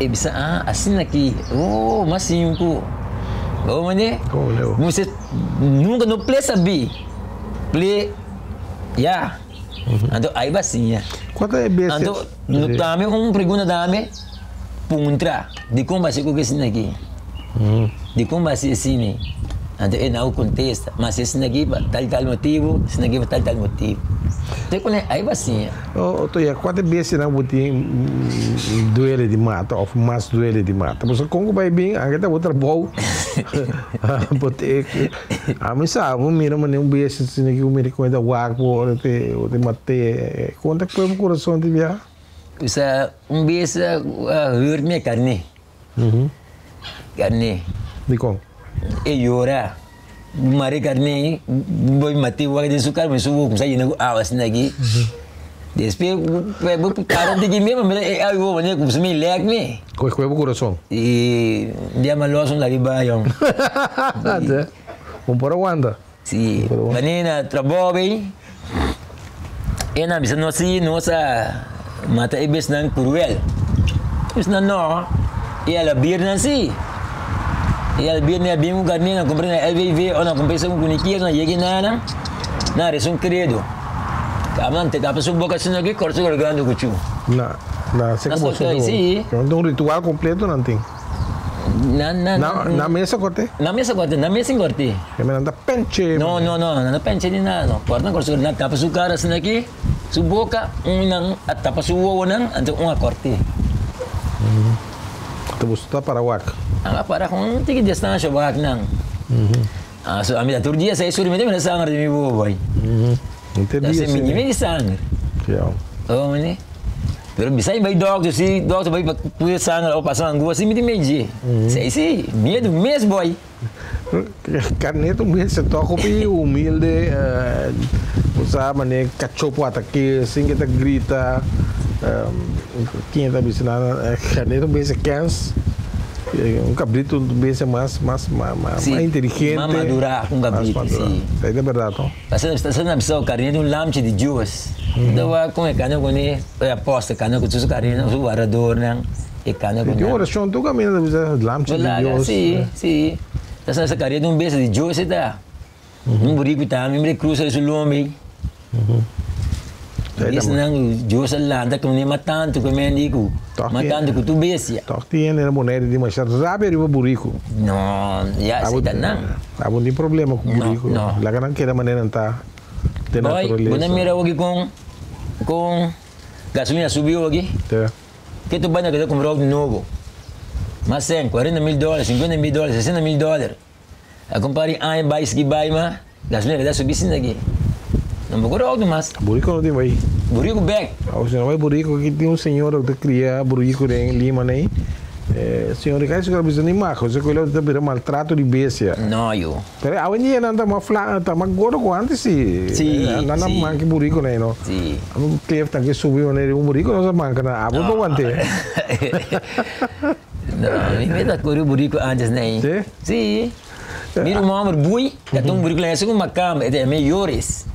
E bisa, ah, asina aki. Oh, mas siñu ku. Bo mane? Bo nunka no ple sabí. Ple, ya. Anto ai ba siña.
Kua ta e bestia?
Anto no tambe un pregunta tambe puntra dikon bo hasi ku asina aki? Dikon bo hasi asina? Anto e nau kontesta, mi hasi asina aki pa tal tal motibu, asina aki pa tal tal motibu. Te kuné ai ba siña.
Oto ya, kua ta e bestianan ku bo tin duele di mata òf mas duele di mata? Pasobra kon ku bai bin anke ta bo trabou bo te Ami sa bo mira manera un bestia asina ki bo mira ku e ta wak bo ora te bo te mat'é. Kon ta kue bo kurason ti bia?
Sa un bestia a hurt mi e karné. Karné.
Dikon?
E yora. Bo mara e karné, bo bai mat'é wak den su kara, su wowo kumsa yena ku awa asina aki. Despues bo para un tiki mes, bo mira e awa wowo manera kumsa mi lek mi.
Kue kue bo kurason?
I dia ma los un labi bayon.
Un por aguanta.
Si, manera na trabou bay, e nan bisa nos si nos a mata e besnan cruel. Besnan no, e alabir nan si. E alabir nan a bin ku carne, nan cumpra na LVV o nan cumpra esun ku ni kier, nan yega nan, nan resa un credo. Nan te tapa su boca asina aki, corta su garganta cu chu.
Na, na se como su.
Sí.
Un ritual completo nan tin.
Na, na,
na, na mesa corte?
Na mesa corte, na mesa corte.
Que me nan ta penche.
No, no, no, nan ta penche ni nada, no. Corta corta su, nan tapa su cara asina aki, su boca, un nan a tapa su wowo nan, anto un a corte.
Te boso ta para wak?
A para con un tiki distancia wak nan. Ah, so, ami ta tur dia sa e suri mi ta mira sanger di mi bobo bai.
Inte
dia
si.
Mi mi di sanger.
Ja.
Oh, mane. Pero mi sai bai dokter, si dokter bai pa pui sanger o pasa angua si mi tin meji. Sei si, miedu mes boy.
Carneto mes se toch hopi humilde, bo sa mane cachopo atake sin ke ta grita. Ken ta bisa nan carneto un bes kens. Un cabrito un bes mas mas mas inteligente.
Mas madura ku un cabrito, si.
Esei ta berdad no?
Asina nan bisa ku carneto un lamchi di Dios. Nan wak kon e cana kuné, e apostel cana ku tur su carne, su wardadornan, e cana ku nan.
Tin oracion tur caminda ta bisa lamchi di Dios.
Si, si. Asina nan bisa carneto un bes di Dios e ta. Un buriku tambe mira e cruz su lombi. Besnan Dios a lanta ku ne matantu ku men di ku matantu ku tur bestia.
Tòg tin hende na Bonaire di masha rabia riba buriku.
No, ya esei ta nan.
Abo tin problema ku buriku.
No, no.
Laga nan keda manera nan ta den
Boy,
naturalesa.
bo ta mira awoki kon kon gasolina subi awoki?
Te.
Ke tur banda ke ta kumpra auto nobo. Mas 100, 40 mil dòler, 50 mil dòler, 60 mil dòler. A compari aña bai ski bai ma gasolina keda subi sin aki. No por kore auto mas.
Burico no tin bai.
Burico bek.
Awo si no bai burico aki tin un señora ku ta kria burico den Lima nei. Señor Ricardo si bisa ni mago si ku ta bira maltrato di bestia.
No yo.
Pero awendia nan ta mas fla ta mas gordo ku antes si.
Si
Nan a
si.
manka burico nei no.
Si.
Abo cliff ta ke subi manera un burico no sa manka nan abo pa wante.
No, mi mi ta kore burico antes nei.
Si?
Si. Mi ruman homber bui, ta tuma burico la esun makamba, e ta yama Joris.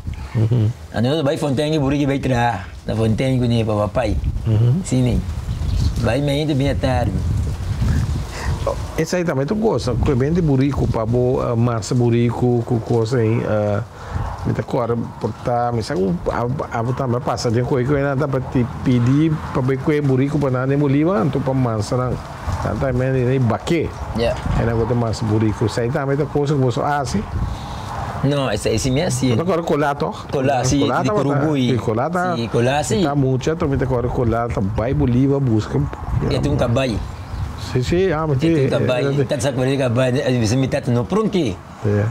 Anto nos a bai Fontein ku burico bai traha na Fontein kuné pa papai. Si nei. Bai mainta bini atardi.
Esei tambe ta un cosa, ku e bende burico pa bo masa burico ku cosa ei. Mi ta kòrda por ta, mi sa ku abo tambe a pasa den koe ku nan ta pidi pa bai kue buriku pa nan den Boliva anto pa mansa nan. Nan ta mende den baké e nan ku ta mansa buriku. Esei tambe ta kosa ku boso hasi?
No, esei si mi hasi.
Bo ta kòrda kolá tòg?
Kolá, si, di Kurubui.
Si, kolá ta.
Si, kolá si.
Mi ta mucha, anto mi ta kòrda kolá ta bai Boliva buska.
E ta un kabai.
Si, si, amo si.
E ta un kabai. Mi tata sa kòrda e kabai, a bisa mi tata no prunki.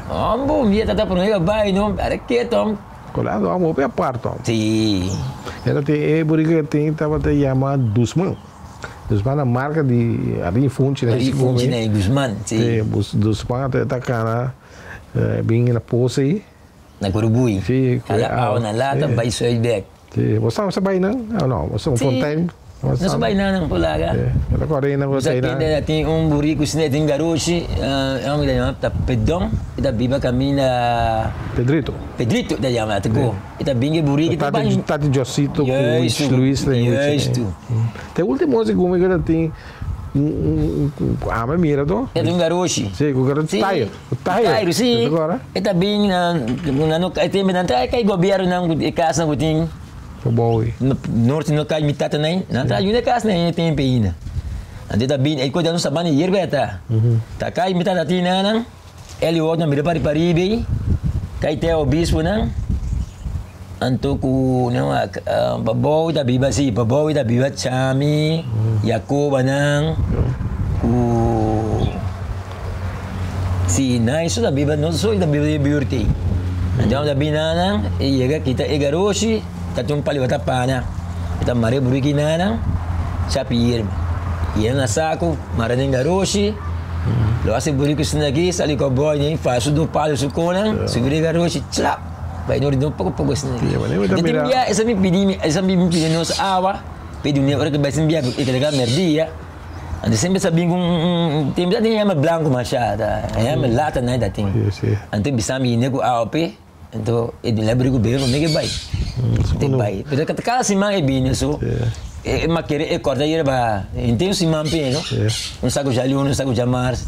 Hombo, mi tata prome ka bai no, ara keto hom.
Colado amo hopi aparto hom.
Si.
Era tin e burico que tin tabata yama Dusman. Dusman ta marca di Arin Funchi na
Arin Funchi na Guzman, si.
Si, Dusman ta cana bin na posa ayi.
Na Curubui.
Si.
Hala awa na lata bai Zuidbek.
Si, bo sa bai nan? O no, bo sa un fontein?
Si, nos bai nan nan polaga.
Si, mi ta kòrda ainda ku
ta
einan.
Nos tin un buriku asina, tin garoshi, e hòmber ta yama ta Pedon, e ta biba kaminda.
Pedrito.
Pedrito ta yama, ta ku. E ta bin ku e buriku ta bai.
Tati Josito ku Luis ta bai.
Juistu.
Te ultimo segun mi ku ta tin un ame mira to.
E ta un garoshi.
Si, ku garoshi tayo.
Tayo, si. E ta bin na no e tempo nan traha kai gobierno nan ku e kasnan ku tin norte no kai mi tata nan nan traha yuna kas nan e tempo ainda. Anto e ta bin e kos no sa banda yerba e ta. Ta kai mi tata tin nan el i otro nan bira pari pariba ei kai te obispo nan anto ku nan wak Pabou ta biba si Pabou ta biba Chami Jacoba nan ku. Si nan eso ta biba, nos so ta biba den e buurt ei. Anto ta bin nan, e yega kita e garoshi, ta tin un paliba ta pana. E ta mara e buriki nan, chapi yerba. Yena na saku, mara den garoshi, lo hasi buriki asina aki, sali kòbòi den, faha su dos palu su konan, subi den garoshi, chlap! Bai nori den poko poko asina aki. Anto tin bia esa mi pidi mi, esa mi pidi nos awa, pidi un ora ke bai sin bia, e keda merdia. Anto semper sa bin ku un tempu ta tin hember blanku masha ta hember lata nan ta tin. Anto bisa mi yende ku awa p'e anto e duna bri ku bebe prome ke bai. Te bai pero kada siman e bini so e makere e korta yerba henter un siman p'e no un saku djaluna un saku djamars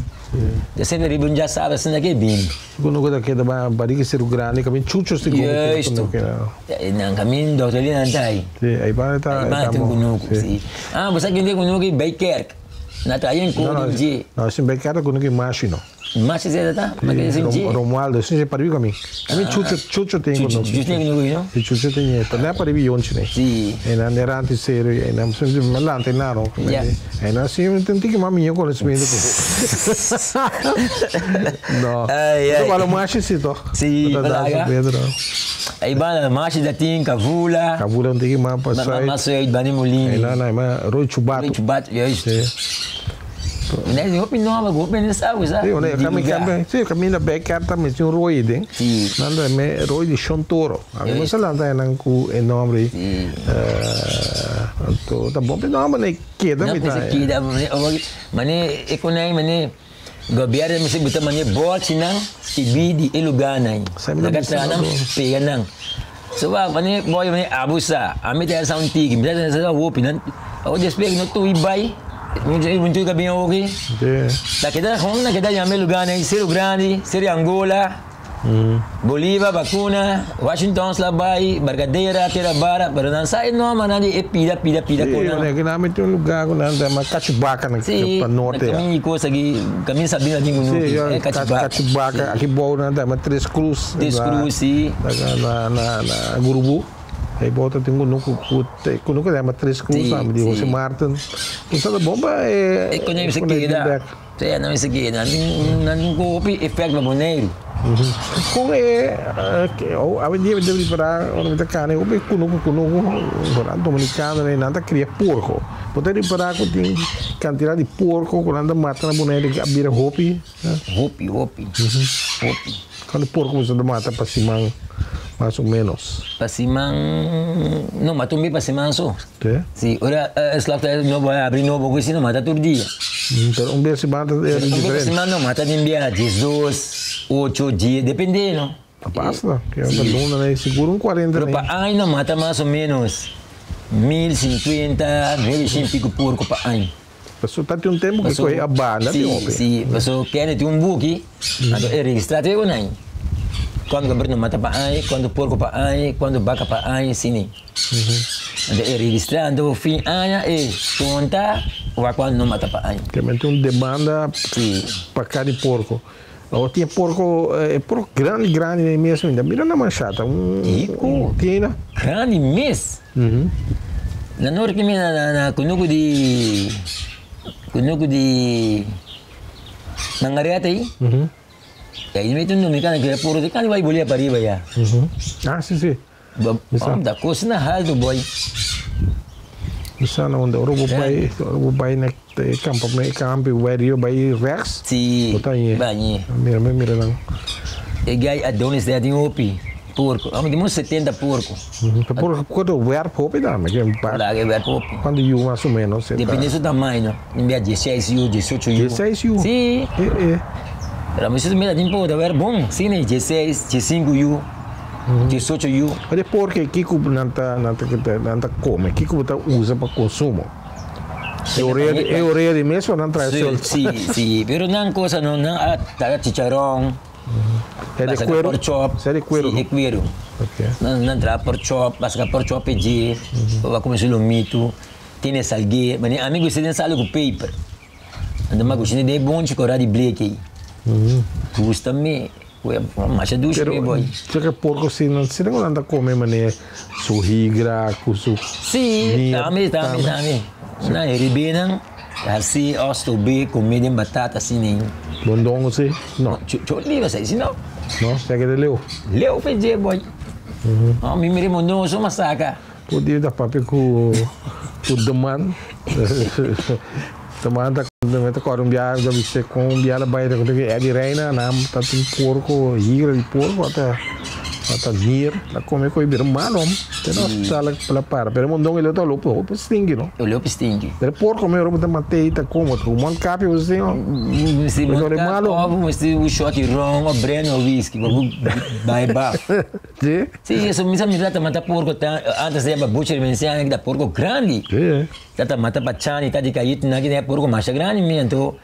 de semper riba un djasabra asina ke e bini.
Ku no ta keda ba bari ki seru grandi kamin chuchos tin komo
Juisto. Nan kamin dokter di nan ta ai.
Si, ai banda ta
Ai banda tin kunuku, si. Ah, bo sa kende kunuku bij kerk. Na ta ai en koning dje.
No, no, sin bij kerk ta kunuku mashi no.
Mashi zeta ta? Ma kende sin dje.
Romualdo, sin paribi kami. Kami chucho, chucho tin kunuku.
Chucho tin kunuku no?
Si, chucho tin e. Pero na paribi yonchi ne.
Si.
E nan eranti serio, e nan ma lanta e naro.
Ya.
E nan si tin tiki mas mihó conocimiento ku. No.
Ai, ai.
Bo ta mashi si toch?
Si,
Bo ta dansa Pedro.
Ai banda mashi da tin Kavula.
Kavula un tiki mas pa zuid.
Mas zuid, banda Molini.
Ai nan ma Roy Chubato.
Roy Chubato, juist.
Si.
Nee, hopi nomber, hopi hende sa ku sa.
Si, wanneer kami kami, si kaminda bij kerk ta mester un rooi den.
Si.
Nan ta me rooi di Shon Toro. Ami no sa lanta nan ku e nomber ei.
Si.
Anto ta bon pe nomber nei keda mi ta.
No, keda, mane e konai mane Gobierno mester buta mane borchinan skibí di e lugánan. Laga traha nan pega nan. So wak mane boy mane abusa. Ami ta yasa un tiki, mi ta yasa hopi nan. Awor despues no tur bai, un tur ka bin awoki. Ta keda hon na keda yama e lugánan Cerro Grande, Cerro Angola. Bolivar, Bacuna, Washington sla bai, Barcadera, Tierra Bara, pero nan sa e nombernan di e pida pida pida
Sí,
konan.
wanneer nan meti un lugar ku nan ta yama Cachubaca na
Sí,
pa norte
na
ya.
kamin di kos aki, kamin Sabina tin ku
Sí,
nuki,
ya,
e Cachubaca.
Cachubaca, aki bou nan ta yama Tres Cruz.
Tres Cruz, sí.
Na na na na Gurubu. Ei bou ta tin kunuku ku te kunuku ta yama Tres Cruz
Sí,
tambe di Jose
sí.
Martin. Ku sa ta bon pa e
E konen mester
konen
keda.
bek.
Sea nan mester ke nan tin nan tin hopi efect pa Boneiru.
Kon e awendia mi ta ripará ora mi ta kana hopi kunuku kunuku foral dominikano nan ta kria porko. Bo ta ripará ku tin kantidat di porko ku nan ta mata na Boneiru a bira hopi?
Hopi hopi hopi.
Kuantu porko bo ta mata pa siman mas o ménos?
Pa siman no mata un bes pa siman so.
Te?
Si, ora e slachthuis nobo a habri nobo ku si no mata tur dia.
Pero un bes siman ta
diferente. Un bes siman no mata tin bia 12, 8, 10, depende no.
Ta basta, ke pa luna na sigur un 40.
Pero pa aña no mata mas o menos 1050, 900 y pico porco pa aña.
Paso ta tin un tempo ku kohe a banda tin hopi.
Si, paso kende tin un buki, anto e registra tur e konai. Kuantu kabritu no mata pa aña, kuantu porko pa aña, kuantu baka pa aña, asina. Anto e registra, anto fin aña e konta wak kuantu no mata pa aña.
Tambe tin un demanda pa karni porko. Awor tin e porko, e porko grandi grandi na e mes ainda. Mira na manshata un
Kiko?
Tin aina?
Grandi mes. Na norte mi na na kunuku di kunuku di Mangareta ei. Ei mi tin dominicano ku e porko di kani bai bolia pariba ya.
Ah si si.
Da kos na haltu boy.
Mi sa na unda ora bo bai ora bo bai na e kampamento kampi bo bai rio bai rechts.
Si
bo ta ñe.
Ba ñe.
Mira mi mira nan.
E guy Adonis ta tin hopi porko. Amo tin 70 porko.
Ta porko ku ta werp hopi tambe ke
pa. Laga e werp hopi.
Kuantu yu mas o menos e ta.
Depende su tamaño. Tin bia 16 yu, 18 yu.
16 yu?
Si.
E e.
Pero mi su mira tin poko ta werp bon. Si ne 16, 15 yu. 18 yu.
Ora e porke kiko nan ta nan ta nan ta kome? Kiko bo ta usa pa konsumo? E orea di e orea di mes o nan trae
Si,
sol?
si, si. Pero nan cosa no, nan a traga chicharon,
E di
basaca
kueru?
pork chop.
Sa di kueru
Si,
no?
e kueru.
Ok.
Nan nan traha pork chop, basaca pork chop e dje, bo a kume su lomito, tene salge. Mane ami gusta den sali ku peper. Anto mi a gusta den e bonchi kora di bleki ei. Gusta mi. Masha dushi
Pero
mi boy.
Cheke porco si nan si nan ta come mane su higra cu su
Si,
mier
tambe, tambe, tambe. Nan heribe nan hasi osto be come den batata si nen.
Mondongo si? No.
Cho liba sa si no.
No, cheke de leu.
Leu fe dje boy. No, mi mira mondongo so masaka.
Por dia ta papia cu cu de man. De man ta ta kore un biaha ta bisa con un biaha ta bai ta konta cu Eddie Reina nan ta tin porco higra di porco ata ata nier ta come cu e bira malo te na hospital a para pero e mondongo e ta lopo hopi stinky no.
E hopi stinky.
Pero porco mi ora bo ta mat'e ta como cu mon capi bo sin
Si mon capi of bo mester un shot di ron of brandy of whisky pa bo bai baf.
Sí?
Sí, eso mi sa mira ta mata porco ta antes de butcher mi enseña ta porco grandi.
Sí.
Ta ta mata pa chani ta di kayit na ki porco masha grandi mi anto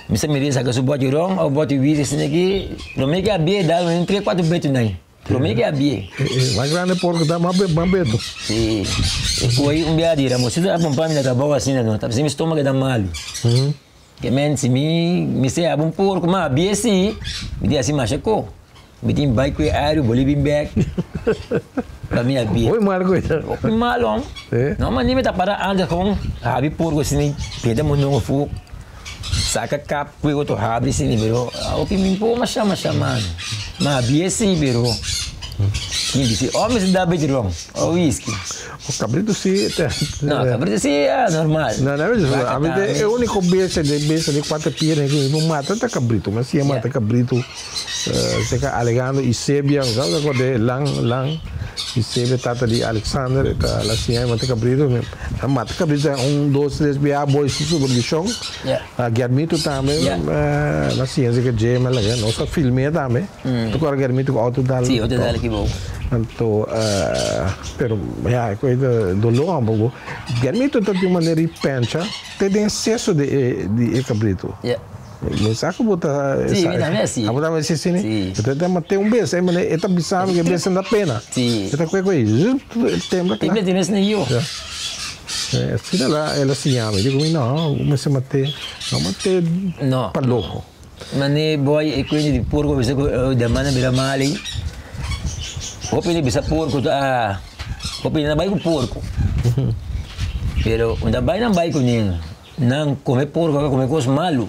mi sa mira saka su boti ron of boti whisky asina ki prome ki a bie dal un tres cuatro beto nai. Prome ki a bie.
Mas grande porco ta mas mas beto.
Sí. E koe un bia di Ramosito a pompa mi na trabou asina no ta mi stomago ta malo. Ke men si mi mester haba un porco ma a bie si mi tin hasi masha ko. Mi tin bai ku e aire boli bin bek pa mi a bie.
Hopi mal ku e.
Hopi mal hom. No ma ni mi ta para antes kon habri porco asina peta mondongo fu saka kap ku e otro habri asina pero hopi mi por masha masha man. Ma a bie si pero mi bisa o mi sa da beti ron o whisky.
O cabrito si.
No, cabrito si e normal.
No, no, a mi e unico bestia de bestia de cuatro pierna ku mi por mata ta cabrito. Mi a siña mata cabrito. Cerca Alejandro Isebia, mi sabe cu de lang lang Isebia tata di Alexander e ta la siña mata cabrito. A mata cabrito un dos tres bia boy su supervision. Germito tambe la siña cerca dje mi a laga nos a film'e tambe. Tu acorda Germito cu auto dal?
Si, auto dal aki bou.
Anto pero ya e coe ta dolor un poco. Germito ta di un manera di pencha te den seso di e cabrito. Mi sa ku bo ta
Sí, mi tambe así.
Abo tambe así así ni?
Sí.
E ta mate un bes, e mane e ta bisa mi ku e bes no ta pena.
Sí.
E ta kue kue e tembla kla.
E mete mes na yo.
Ya. Asina la el a siña mi, diku mi no, bo mester mate, no mate
No.
pa loko.
Mane boy e kuende di porko bisa ku demanda bira mal ei. Hopi hende bisa porko ta hopi hende ta bai ku porko. Pero unda bai nan bai ku neno. Nan come porco a come cos malu.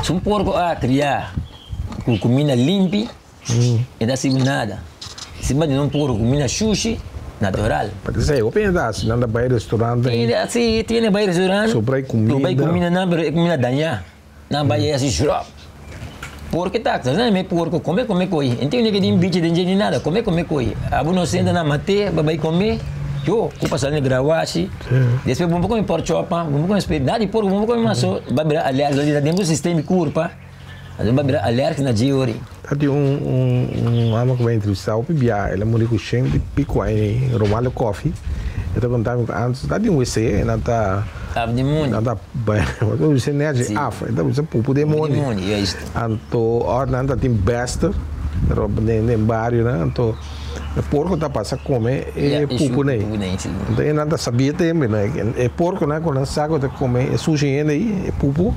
Si un porco a cria cu cuminda limpi, e ta sibi nada. Si bo duna un porco cuminda shushi, natural.
Pa esei, hopi hende ta hasi, nan ta bai restaurant.
Si, tin hende bai restaurant.
Supra e cuminda.
Supra e cuminda nan, pero e cuminda daña. Nan bai ei hasi shròp. Porke ta aksa, nan me porko kome kome koi. E tin ke tin bichi den dje ni nada, kome kome koi. Abo no senta nan mat'é pa bai kome, yo ku pasa na grawashi. Despues bo no por kome porkchòp, bo no por kome spek, nada di porko bo no por kome mas so ba bira alèrgiko. Lo di ta den bo sistema di kurpa, anto ba bira alèrgiko na dje ori.
Ta tin un hòmber ku mi a entrevistá hopi biaha, el a muri ku shen di piku aña ei, Romualdo Coffie. E ta konta mi ku antes ta tin wc e nan ta.
Af di mundi.
Nan ta bai, wc nèchi af, e ta bisa pupu den mondi.
Pupu den mondi, juist.
Anto ora nan ta tin bèster den barionan, anto e porko ta pasa kome e pupu nei. Anto e nan ta sabia tembe, e porkonan ku nan sa ku ta kome e sushi hende ei, e pupu,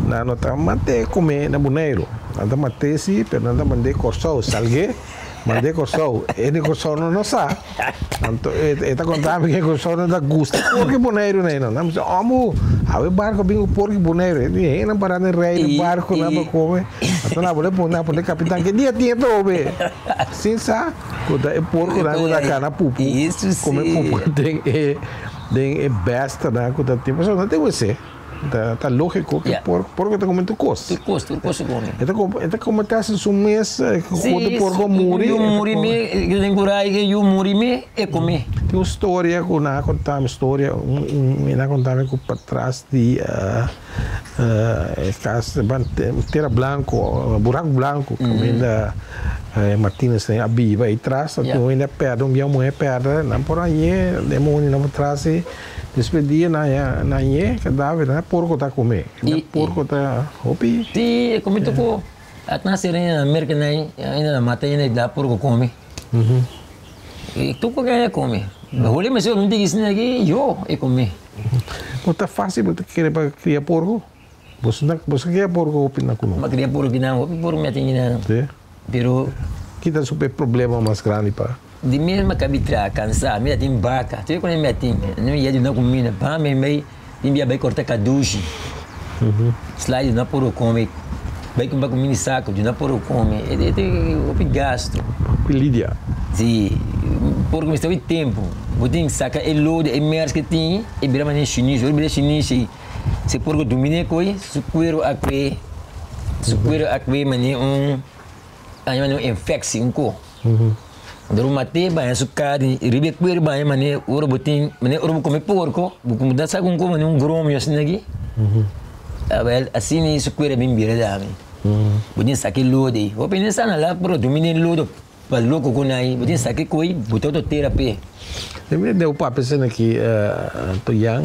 nan no ta mant'é kome na Boneiru. Nan ta mat'é si, pero nan ta mand'é Kòrsou, salg'é, mand'é Kòrsou. E di Kòrsou no no sa. Anto e ta konta mi ke Kòrsou nan ta gusta porki Boneiru nei nan. Nan bisa, Omo, awe barko a bin ku porki Boneiru. E di, Hende nan pará den rei den barko nan pa kome. Anto nan a pone pone, nan a pone kapitan, ke dia tin e trobe? Sin sa ku ta e porkonan ku ta kana pupu, kome pupu den e den e bèsternan ku ta tin. Pasobra nan tin wc. Ta lógiko ku porko ta kome tur kos.
Tur kos, tur kos e kome.
E ta kome, e ta kome te hasta su mes ku otro porko muri.
Yu muri me, yu den kurai ke yu muri me, e kome.
Tin un storia ku nan a konta mi, storia, un nan a konta mi ku patras di e kas Tera Blanco, Buraku Blanco, kaminda Martinez a biba ei tras, tin un hende a pèrdè, un biaha un muhé pèrdè, nan por hañ'é, den mondi nan por tras ei. Despues dia nan ya nan ye kadaver nan porko ta kome nan porko ta hopi.
Si e kome toko a ta nase ainda na merka nan ainda na mata ainda da porko kome e toko ke ainda kome holi mester un tiki asina aki yo e kome.
No ta fasil bo ta kere pa kria porko boso ta boso kria porko hopi na kunuku.
Bo kria porko kinan hopi porko mi a tin kinan pero.
Kita su e problema mas grandi pa.
Di mes mi kabi traha kansa, mi ta tin baka, tur kos mi a tin, no yia duna kuminda, pa mi bai tin bia bai korta kadushi, sla duna puru kome, bai kumpra kuminda di saku duna puru kome, e ta hopi gastu.
Hopi lidia.
Si, porku mester hopi tempu, bo tin saka e lodo, e mers ke tin, e bira manera shinishi, ora e bira shinishi, si porku dumi den e koi, su kueru a kue, su kueru a kue manera un. Aña mane un infectie un ko. Dor bo mate baña su carni riba e cuero baña mane ora bo tin mane ora bo come porco bo come ta saca un ko mane un gromio asina aki awel asina su cuero a bin bira dami bo tin saca e lodo ei hopi hende sa na la pero dumi den lodo pa loco cu nan bo tin saca e coi bo ta otro tera p'e.
Mi deu papia esaki aki Toyan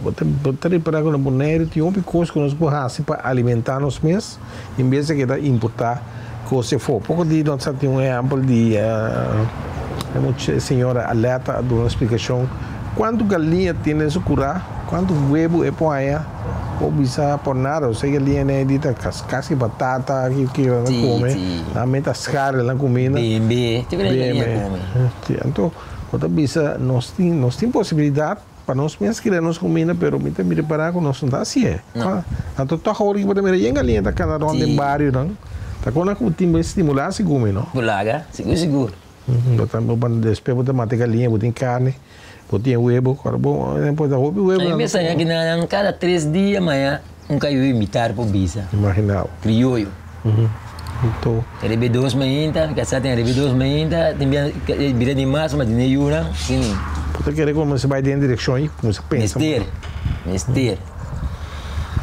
bo ta bo ta ripara cu na Boneiru tin hopi cos cu nos por haci pa alimenta nos mes. En bes di keda importá kos di afó. Poko di nos a tin un ehèmpel di e señora Aletta a duna un splikashon kuantu galiña tin den su kurá, kuantu webu e por haña. Bo bisa por nada, osea galiña nei di ta kasi batata ki ki nan ta kome, nan meta skar den nan kuminda.
Bembe,
bembe. Anto bo ta bisa nos tin nos tin posibilidat. Pa nos mes kria nos kuminda, pero mi ta mira para ku nos no ta hasié. Anto tòg awor ki bo ta mira yen galiña ta kana rònt den barionan, ta kon nan ku tin bo stimulá sigur mi no.
Bo laga, sigur sigur.
Bo ta bo despues bo ta mata e galiña, bo tin karni, bo tin e webo, ora bo por ta hopi webo.
Mi mester haña kinanan kada tres dia maña un kayu imitar por bisa.
Imaginá bo.
Krioyo.
Anto.
Riba e dos mainta, mi kasá tin riba e dos mainta, tin bia bira di mas, ma tin e yunan, sin.
Bo ta kere ku mester bai den direkshon ei, ku mester pensa.
Mester, mester.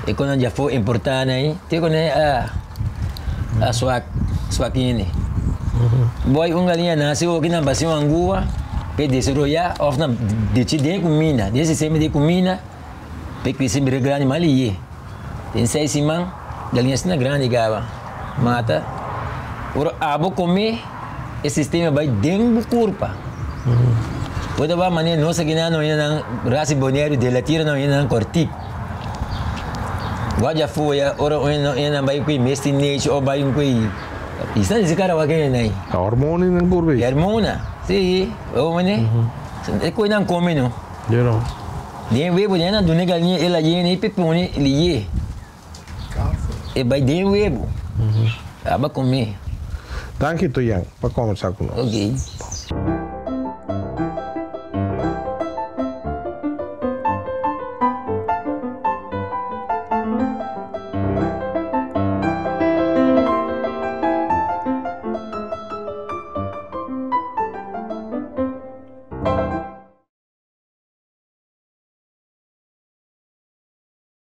E konan djafó importá nan ei, te ku nan a a swak, swak hende. Boy un galiña nase oki nan basi un angua p'e desaroyá òf nan dechi den e kuminda, den e sistema di kuminda. P'e krese bira grandi mas liye. Den seis siman, galiña asina grandi kaba. Mata. Ora abo kome, e sistema bai den bo kurpa. Bo ta wak manera nos aki nan no hende nan rasi Boneiru de la tira no hende nan kòrtik. Wak dja foya ora un hende nan bai ku e mes tin nechi òf bai ku e i sa kara wak hende nan ei.
Ta hormona nan kurpa ei.
Hormona, si. Bo mane? E koi nan kome no.
Yo no.
Den webo den nan duna galiña el a yena y pe pone liye. E bai den webu. Aba kome.
Danki Toyan pa kombersá ku nos.
Ok.